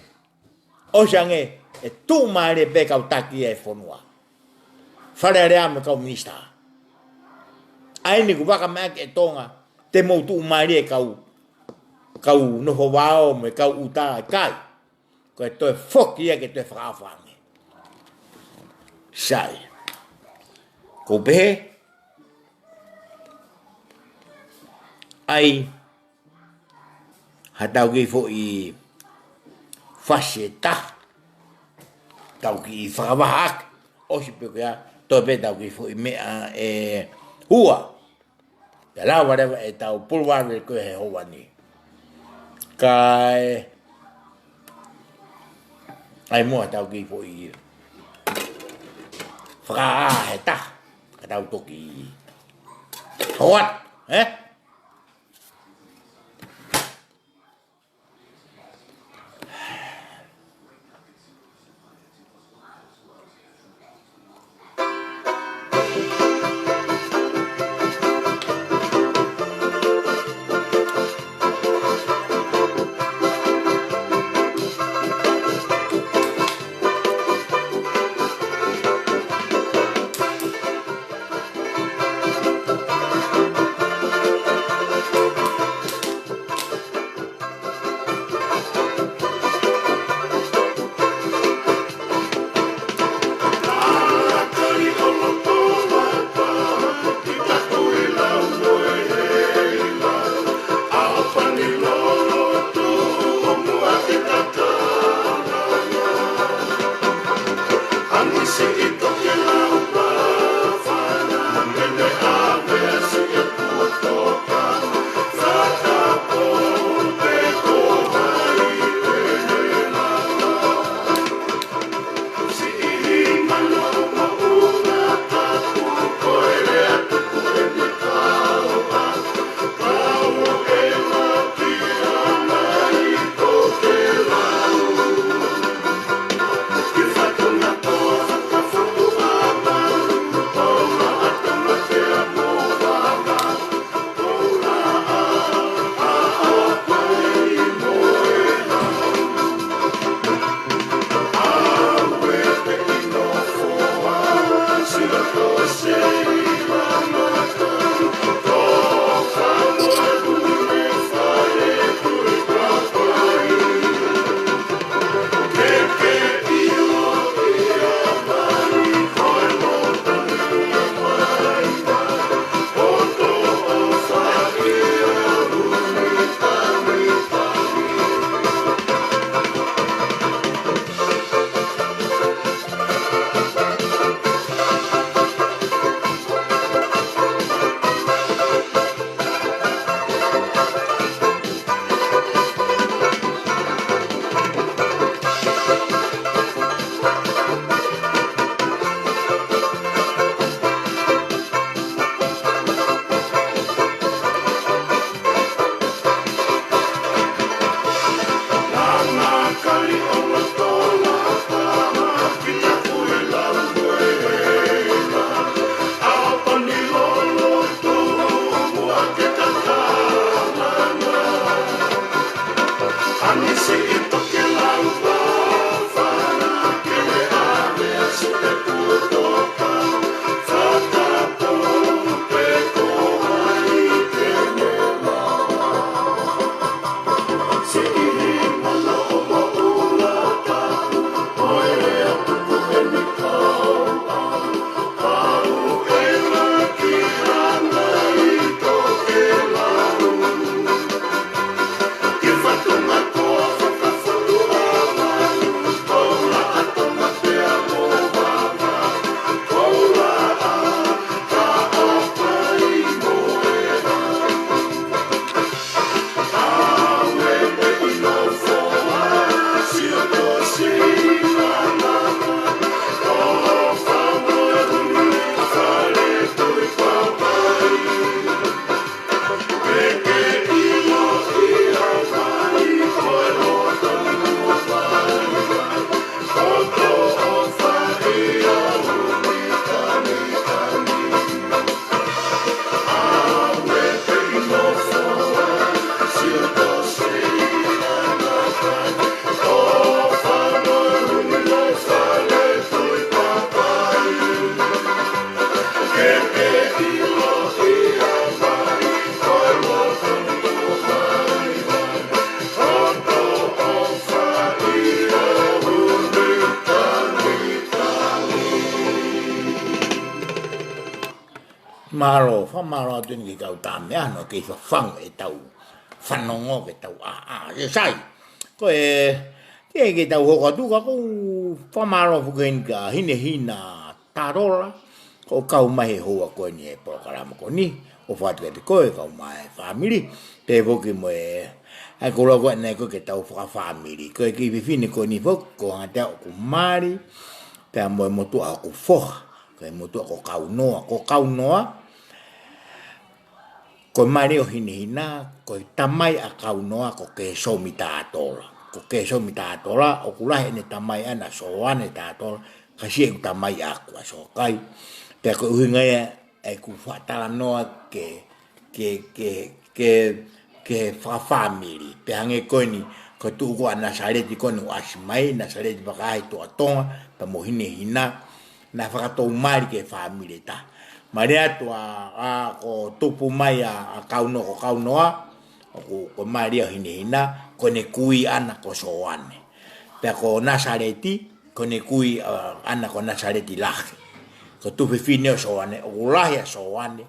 ʻOsi ange ʻe tuʻumālie pē kau taki ʻa e fonua. Fale Alea mo e kau minisitā. ʻA eni kuo vakamāʻaki ʻe Tonga, te mou tuʻumālie e kau, kau nofo vao mo e kau ʻuta, ʻikai. Ko e toe foki ia ke toe fakaʻaufanga ange. Sai. Ko u pehē, ʻai ha tau kiʻi foʻi fasi ʻe taha, tau kiʻi fakavahaʻaki, ʻosi pē ko ia, toe pē tau kiʻi foʻi meʻa ʻe ua. Pea lava leva ʻetau puluvale ko ē he houa ni. Kae ʻai muʻa ha tau kiʻi foʻi fakaʻā he taha, ka tau toki hoat, ē? Mālō, fakamālō atu eni ki he kau tāmeʻa, ʻa ia ʻoku kei fafangu ʻetau fanongo, ke tau ʻā, ʻā, ʻio sai. Ko e, ke, ke tau hoko atu ka ʻoku ou fakamālō foki eni kia Hinehina Tatola, ʻoku kau mai he houa ko eni he polokalama ko eni, ʻo fatu kiate koe, kau mai he fāmili, pea foki mo e, ʻa ia ko e lau ko eni ko e ke tau fakafāmili. Ko e kiʻi fefine ko eni foki, ko Hangatea ʻoku mali, pea mo e motuʻa ʻoku foha, ko e motuʻa ko Kaunoa, ko Kaunoa, ko e mali ʻo Hinehina, ko e tamai ʻa Kaunoa, ko Kesomi Tatola. Ko Kesomi Tatola, ʻoku lahi ʻene tamai ʻana Soane Tatola, ka siʻeku tamai ʻaʻaku ʻa Soakai. Pea ko e ʻuhinga ia ʻeku faʻa talanoa ke, ke, ke, ke, ke fakafāmili. Pea hangē ko eni, ko e tuʻu ko ē ʻa Nasaleti ko eni ʻoku ʻasi mai, Nasaleti Vakaʻahi Tuʻa Tonga, pea mo Hinehina, naʻe fakatou mali ki he fāmili ʻe taha. Mali atu ʻa, ʻa, ko e tupu mai ʻa, ʻa Kaunoa, ko Kaunoa, ʻoku, ko e mali ʻo Hinehina, ko ʻene kui ʻana ko Soane. Pea ko Nasaleti, ko ʻene kui, ʻa, ʻana ko Nasaleti Lahi. Ko e tuofefine ʻo Soane, ʻoku lahi ʻa Soane,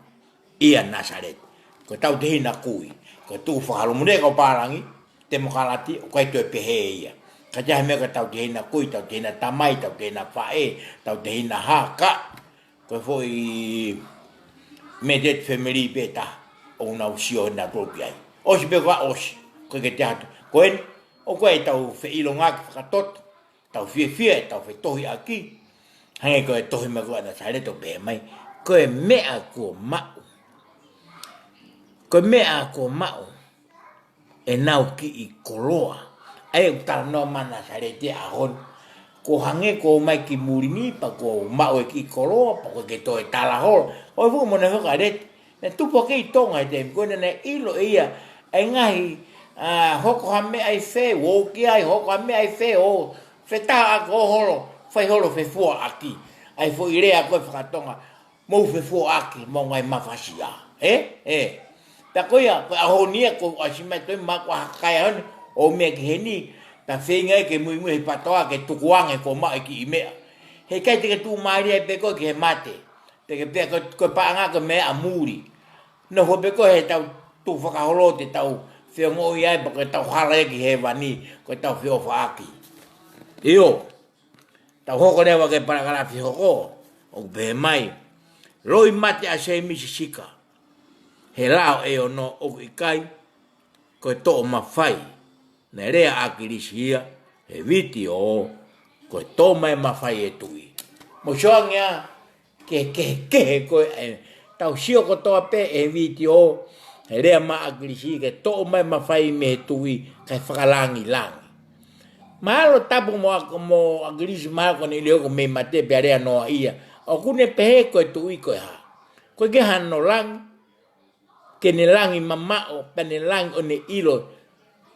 ʻia Nasaleti. Ko e tautehina kui, ko e tuʻu fakaholomui ʻa e kau pālangi, temokalati, ʻoku ʻikai toe pehē ia. Ka ʻi ai ha meʻa ko e tautehina kui, tautehina tamai, tautehina faʻē, tautehina hā, ka, ko e foʻi immediate family pē taha, ʻoku nau sio nautolu ki ai. ʻOsi pē ka ʻosi, ko e ke te atu. Ko eni, ʻoku ʻi ai ʻetau feʻilongaki fakatoto, tau fiefia, ʻetau fetohiʻaki. Hangē ko e tohi mai ko ē ʻa Nasaleti ʻo pehē mai, ko e meʻa kuo maʻu. Ko e meʻa kuo maʻu ʻenau kiʻi koloa. ʻA ia ʻoku talanoa mai ʻa Nasaleti he ʻaho ni. Ko e hangē ko e ō mai ki muli ni, pea kuo maʻu e kiʻi koloa, pea ko e ke toe tala holo. ʻOi fuʻu mone hoka leti. Naʻe tupu hake ʻi Tonga he taimi ko ē naʻe ʻilo ʻe ia ʻa e ngaahi, ʻa, hoko ha meʻa ʻi fē, ō ki ai, hoko ha meʻa ʻi fē, ō fetaha ʻaki ʻo holo, fai holo fefuaʻaki. ʻA e foʻi lea ko ē fakatonga, mou fefuaʻaki, mou ngaahi mafasia. Ē? Ē. Pea ko ia, ko e ʻaho ni ia, ko e ʻasi mai toe maku ʻa Hakai ʻaho ni, ʻo meʻa ki heni, pea feinga ia ke muimui he patoa, ke tukuange kuo maʻu e kiʻi meʻa. Heʻikai te ke tuʻumālie ai pē koe ki he mate. Te ke pehē ko, ko e paʻanga ko e meʻa ʻa muli. Nofo pē koe he tau tuʻu fakaholo te tau feongoʻi ai, pea ko e tau hala ia ki hēvani, ko e tau feʻofaʻaki. ʻIo, tau hoko leva ki he palakalafi hoko, ʻoku pehē mai, loi mate ʻa Sēmisi Sika he lao ʻe ono ʻoku ʻikai, ko e toʻo mafai. Naʻe lea ʻa ʻAkilisi ia he vitiō, ko e toʻo mai mafai ʻe tuʻi. Mou sio ange ā, ke, ke, kehe ko ē, tau sio kotoa pē he vitiō, he lea mai ʻa ʻAkilisi ke toʻo mai mafai mei he tuʻi, kae fakalāngilangi. Mahalo tapu mo ʻAk-, mo ʻAkilisi mahalo ko ʻene ʻilo ko e mei mate pea lea noa ia. ʻOku ne pehē ko e tuʻi ko e hā. Ko e ke hano langi, ke ne langi mamaʻo, pea ne langi ʻo ne ʻilo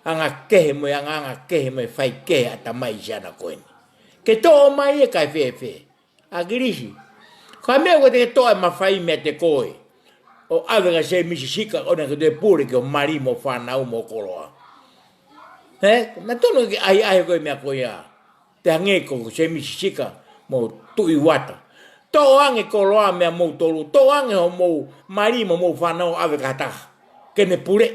anga kehe mo e angaanga kehe mo e fai kehe ʻa e tamai siana ko eni. Ke toʻo mai ia kae fēfē. ʻAkilisi. Ko e meʻa ko ē te ke toʻo e mafai meiate koe. ʻO ʻave kia Sēmisi Sika ʻo ne ke toe pule ki hoʻo mali mo e fānau mo e koloa. Ē? Naʻe tonu ke ʻahiʻahi ko e meʻa ko ia. Pea hangē ko Sēmisi Sika mo Tuʻi Uata. Toʻo ange koloa meia moutolu, toʻo ange hoʻomou mali mo hoʻomou fānau ʻave ki ha taha. Ke ne pule.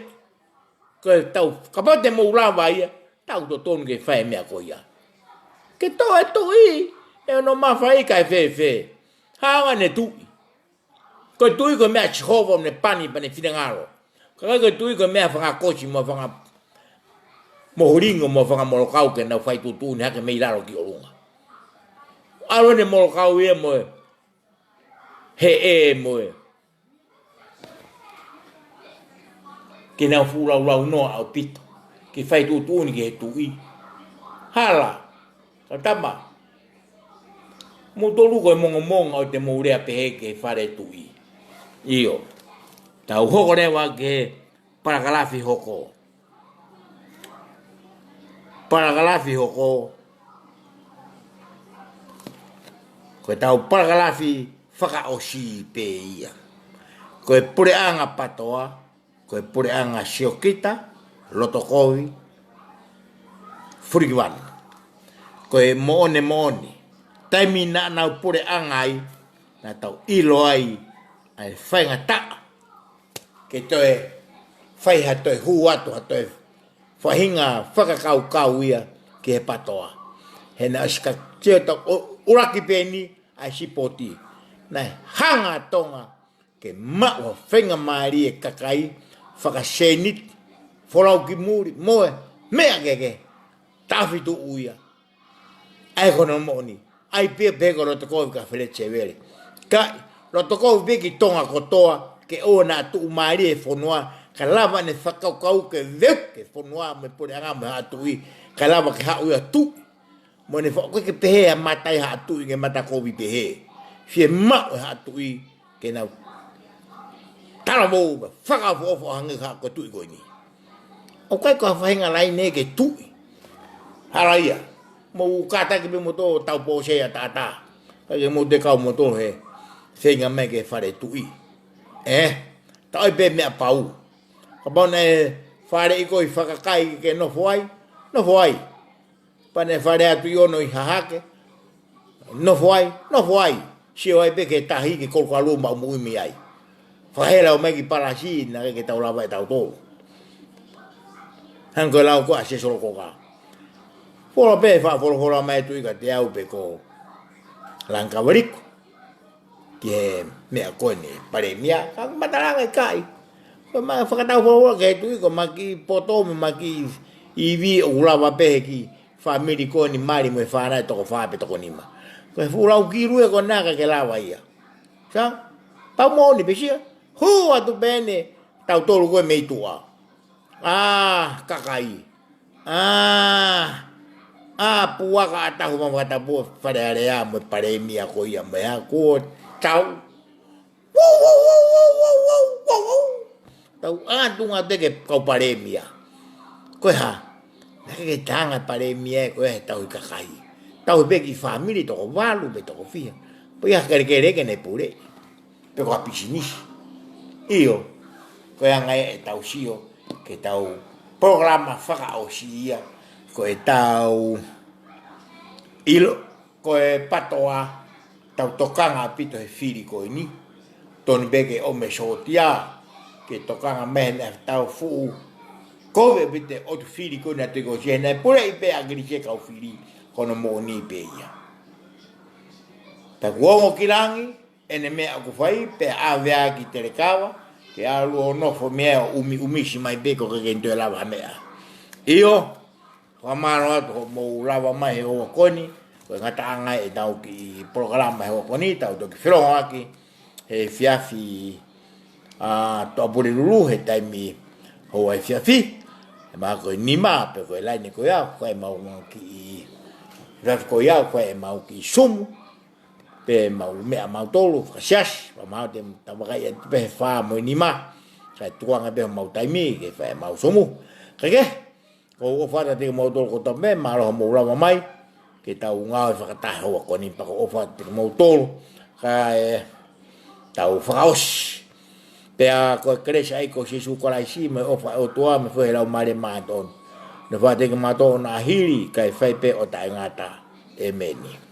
Ko e tau, kapau te mou lava ia, tau totonu ke fai e meʻa ko ia. Ke toʻo e tuʻi, ʻe ono mafai kae fēfē. Hanga ʻe he tuʻi. Ko e tuʻi ko e meʻa ʻa Sihova ʻoku ne pani pea ne finangalo. Ka ʻikai ko e tuʻi ko e meʻa ʻa e fanga kosi mo e fanga moholingo mo e fanga molokau ke nau fai tuʻutuʻuni hake mei lalo ki ʻolunga. ʻAlu ʻene molokau ia mo e heʻe mo e ke nau fuʻu laulau noa ʻaupito. Ke fai tuʻutuʻuni ki he tuʻi. Hala. Ka tama. Moutolu ko e mongomonga ʻo te mou lea pehē ki he fale tuʻi. ʻIo. Tau hoko leva ki he palakalafi hoko. Palakalafi hoko. Ko e tau palakalafi fakaʻosi pē ia. Ko e puleʻanga patoa, ko e puleʻanga siokita, lotokovi, fulikivanu. Ko e moʻoni moʻoni. Taimi naʻa nau puleʻanga ai, naʻa tau ʻilo ai, ʻa e faingataʻa ke toe fai ha toe hū atu ha toe faʻahinga fakakaukau ia ki he PATOA. He naʻe ʻosi ka tio ta ʻo-, ʻuluaki pē eni ʻa e sipoti. Naʻe hanga ʻa Tonga ke maʻu ha faingamālie ʻa e kakai fakasēniti, folau ki muli, mo e meʻa kehekehe, taʻofi tuʻu ia. ʻA ia ko hono moʻoni, ʻai pē pē ko e loto kovi kia Fele Sevele. Ka, loto kovi pē ki Tonga kotoa, ke ʻoua naʻa tuʻumālie e fonua, ka lava ʻene fakakaukau ke veuki e fonua mo e puleʻanga mo e haʻa tuʻi, ka lava ke haʻu ia ʻo tuʻi. Mo ʻene fakaʻofoʻofa ke pehē ʻa e mata ʻa e haʻa tuʻi ke mata kovi pehē. Fiemaʻu e haʻa tuʻi ke nau talavou mo fakaʻofoʻofa ʻo hangē ha ko e tuʻi ko eni. ʻOku ʻikai ko ha faʻahinga laine ke tuʻi. Hala ia. Mou kātaki pē moutolu ʻo tau pōsei ʻataʻatā. Kae ke mou te kau moutolu he feinga mai ke fale tuʻi. ʻE, tau ʻai pē meʻa pau. Kapau naʻe fale ʻi ko ē ʻi Fakakai ke nofo ai, nofo ai. Pea naʻe fale atu ʻi ono ʻi Hahake, nofo ai, nofo ai. Sio ai pē ki he tahi ke kolukalu maʻu muimi ai. Fakahela ʻo mai ki Palasi naʻe ʻikai ke tau lava ʻe tautolu. Hangē ko e lau ko ē ʻa Sesolo Koka. Folo pē faʻa folofola mai tuʻi ka te au pe ko Langkavaliku ki he meʻa ko eni, palēmia, ka ʻoku matalanga ʻikai. Ko e ma fakatau folofola ki he tuʻi, ko e ma kiʻi poto mo e ma kiʻi ivi ʻoku lava pē he kiʻi fāmili ko eni mali mo e fānau ʻe toko fā pe toko nima. Ko e fuʻu lau kilu ē ko ena ka ke lava ia. Sa, pau moʻoni pē sia. Hū atu pē eni tautolu ko ē mei tuʻa. ʻA, kakai. ʻA, ʻa, puaka ʻa tahu ma fakatapu Fale Alea mo e palēmia ko ia mo e hā kuo tau. Wau, wau, wau. Tau ʻatunga te ke kau palēmia. Ko e hā? Naʻe ʻikai ke tanga palēmia ē ko e hā e tauhi kakai. Tauhi pē kiʻi fāmili toko valu pe toko fiha. Pea ia kelekele ke ne pule. Pe ko ha pisinisi. ʻIo, ko e anga ia ʻetau sio, ke tau polokalama fakaʻosi ia, ko ʻetau ʻilo, ko e PATOA, tau tokanga ʻaupito he fili ko eni, tonu pē ke ʻomai sōtia, ke tokanga mai he naʻa tau fuʻu, kovi ʻaupito ʻotu fili ko ena te ko sia naʻe puleʻi pē ʻa ʻAkilisi e kau fili, ko hono moʻoni pē ia. Taku ongo ki langi, ʻene meʻa ʻoku fai, pea ʻave ʻa ki Telekava, ke ʻalu ʻo nofo mei ai ʻo ʻumiʻumisi mai pē ko e ʻikai ke ne toe lava ha meʻa. ʻIo, fakamālō atu hoʻomou lava mai he houa ko eni, ko e ngataʻanga ʻetau kiʻi polokalama he houa ko eni, tau toki felongoaki, he efiafi, ʻa, Toʻapulelulu, he taimi houa efiafi, he ma ko e nima, pe ko e laine ko ia, ko e mau ngā kiʻi, efiafi ko ia, ko e mau kiʻi sumu, pe mau meʻa mautolu, fakasiasi, pea mau te tau vakai atu pē he fā mo e nima, kae tukuange pē homau taimi, ke fai ʻemau sumu. Kae kehe, ʻoku ou ʻofa atu kiate kimoutolu kotoa pē, mālō hoʻomou lava mai, ke tau ngāue fakataha he houa ko eni pea ʻoku ou ʻofa atu kiate kimoutolu, kae tau fakaʻosi. Pea ko e kelesi ʻa e ʻEiki ko Sīsū Kalaisi, mo e ʻofa ʻa e ʻOtua, mo e feohi ʻa e Laumālie Māʻoniʻoni. Ne fai kiate kimautolu ʻo na hili, kae fai pē ʻo taʻengata. ʻĒmeni.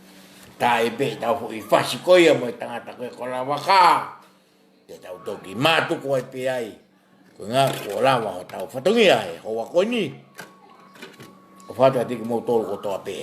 Taʻe pē ʻetau foʻi fasi ko ia mo e tangata ko ē ko Lavaka. Te tau toki mātuku ai pē ai. Ko e ʻuhinga kuo lava hotau fatongia he houa ko eni. ʻOfa atu kiate kimoutolu kotoa pē.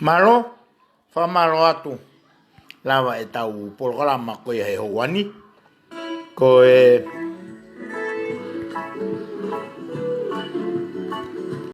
Mālō, fakamālō atu. Lava ʻetau polokalama ko ia he houa ni. Ko e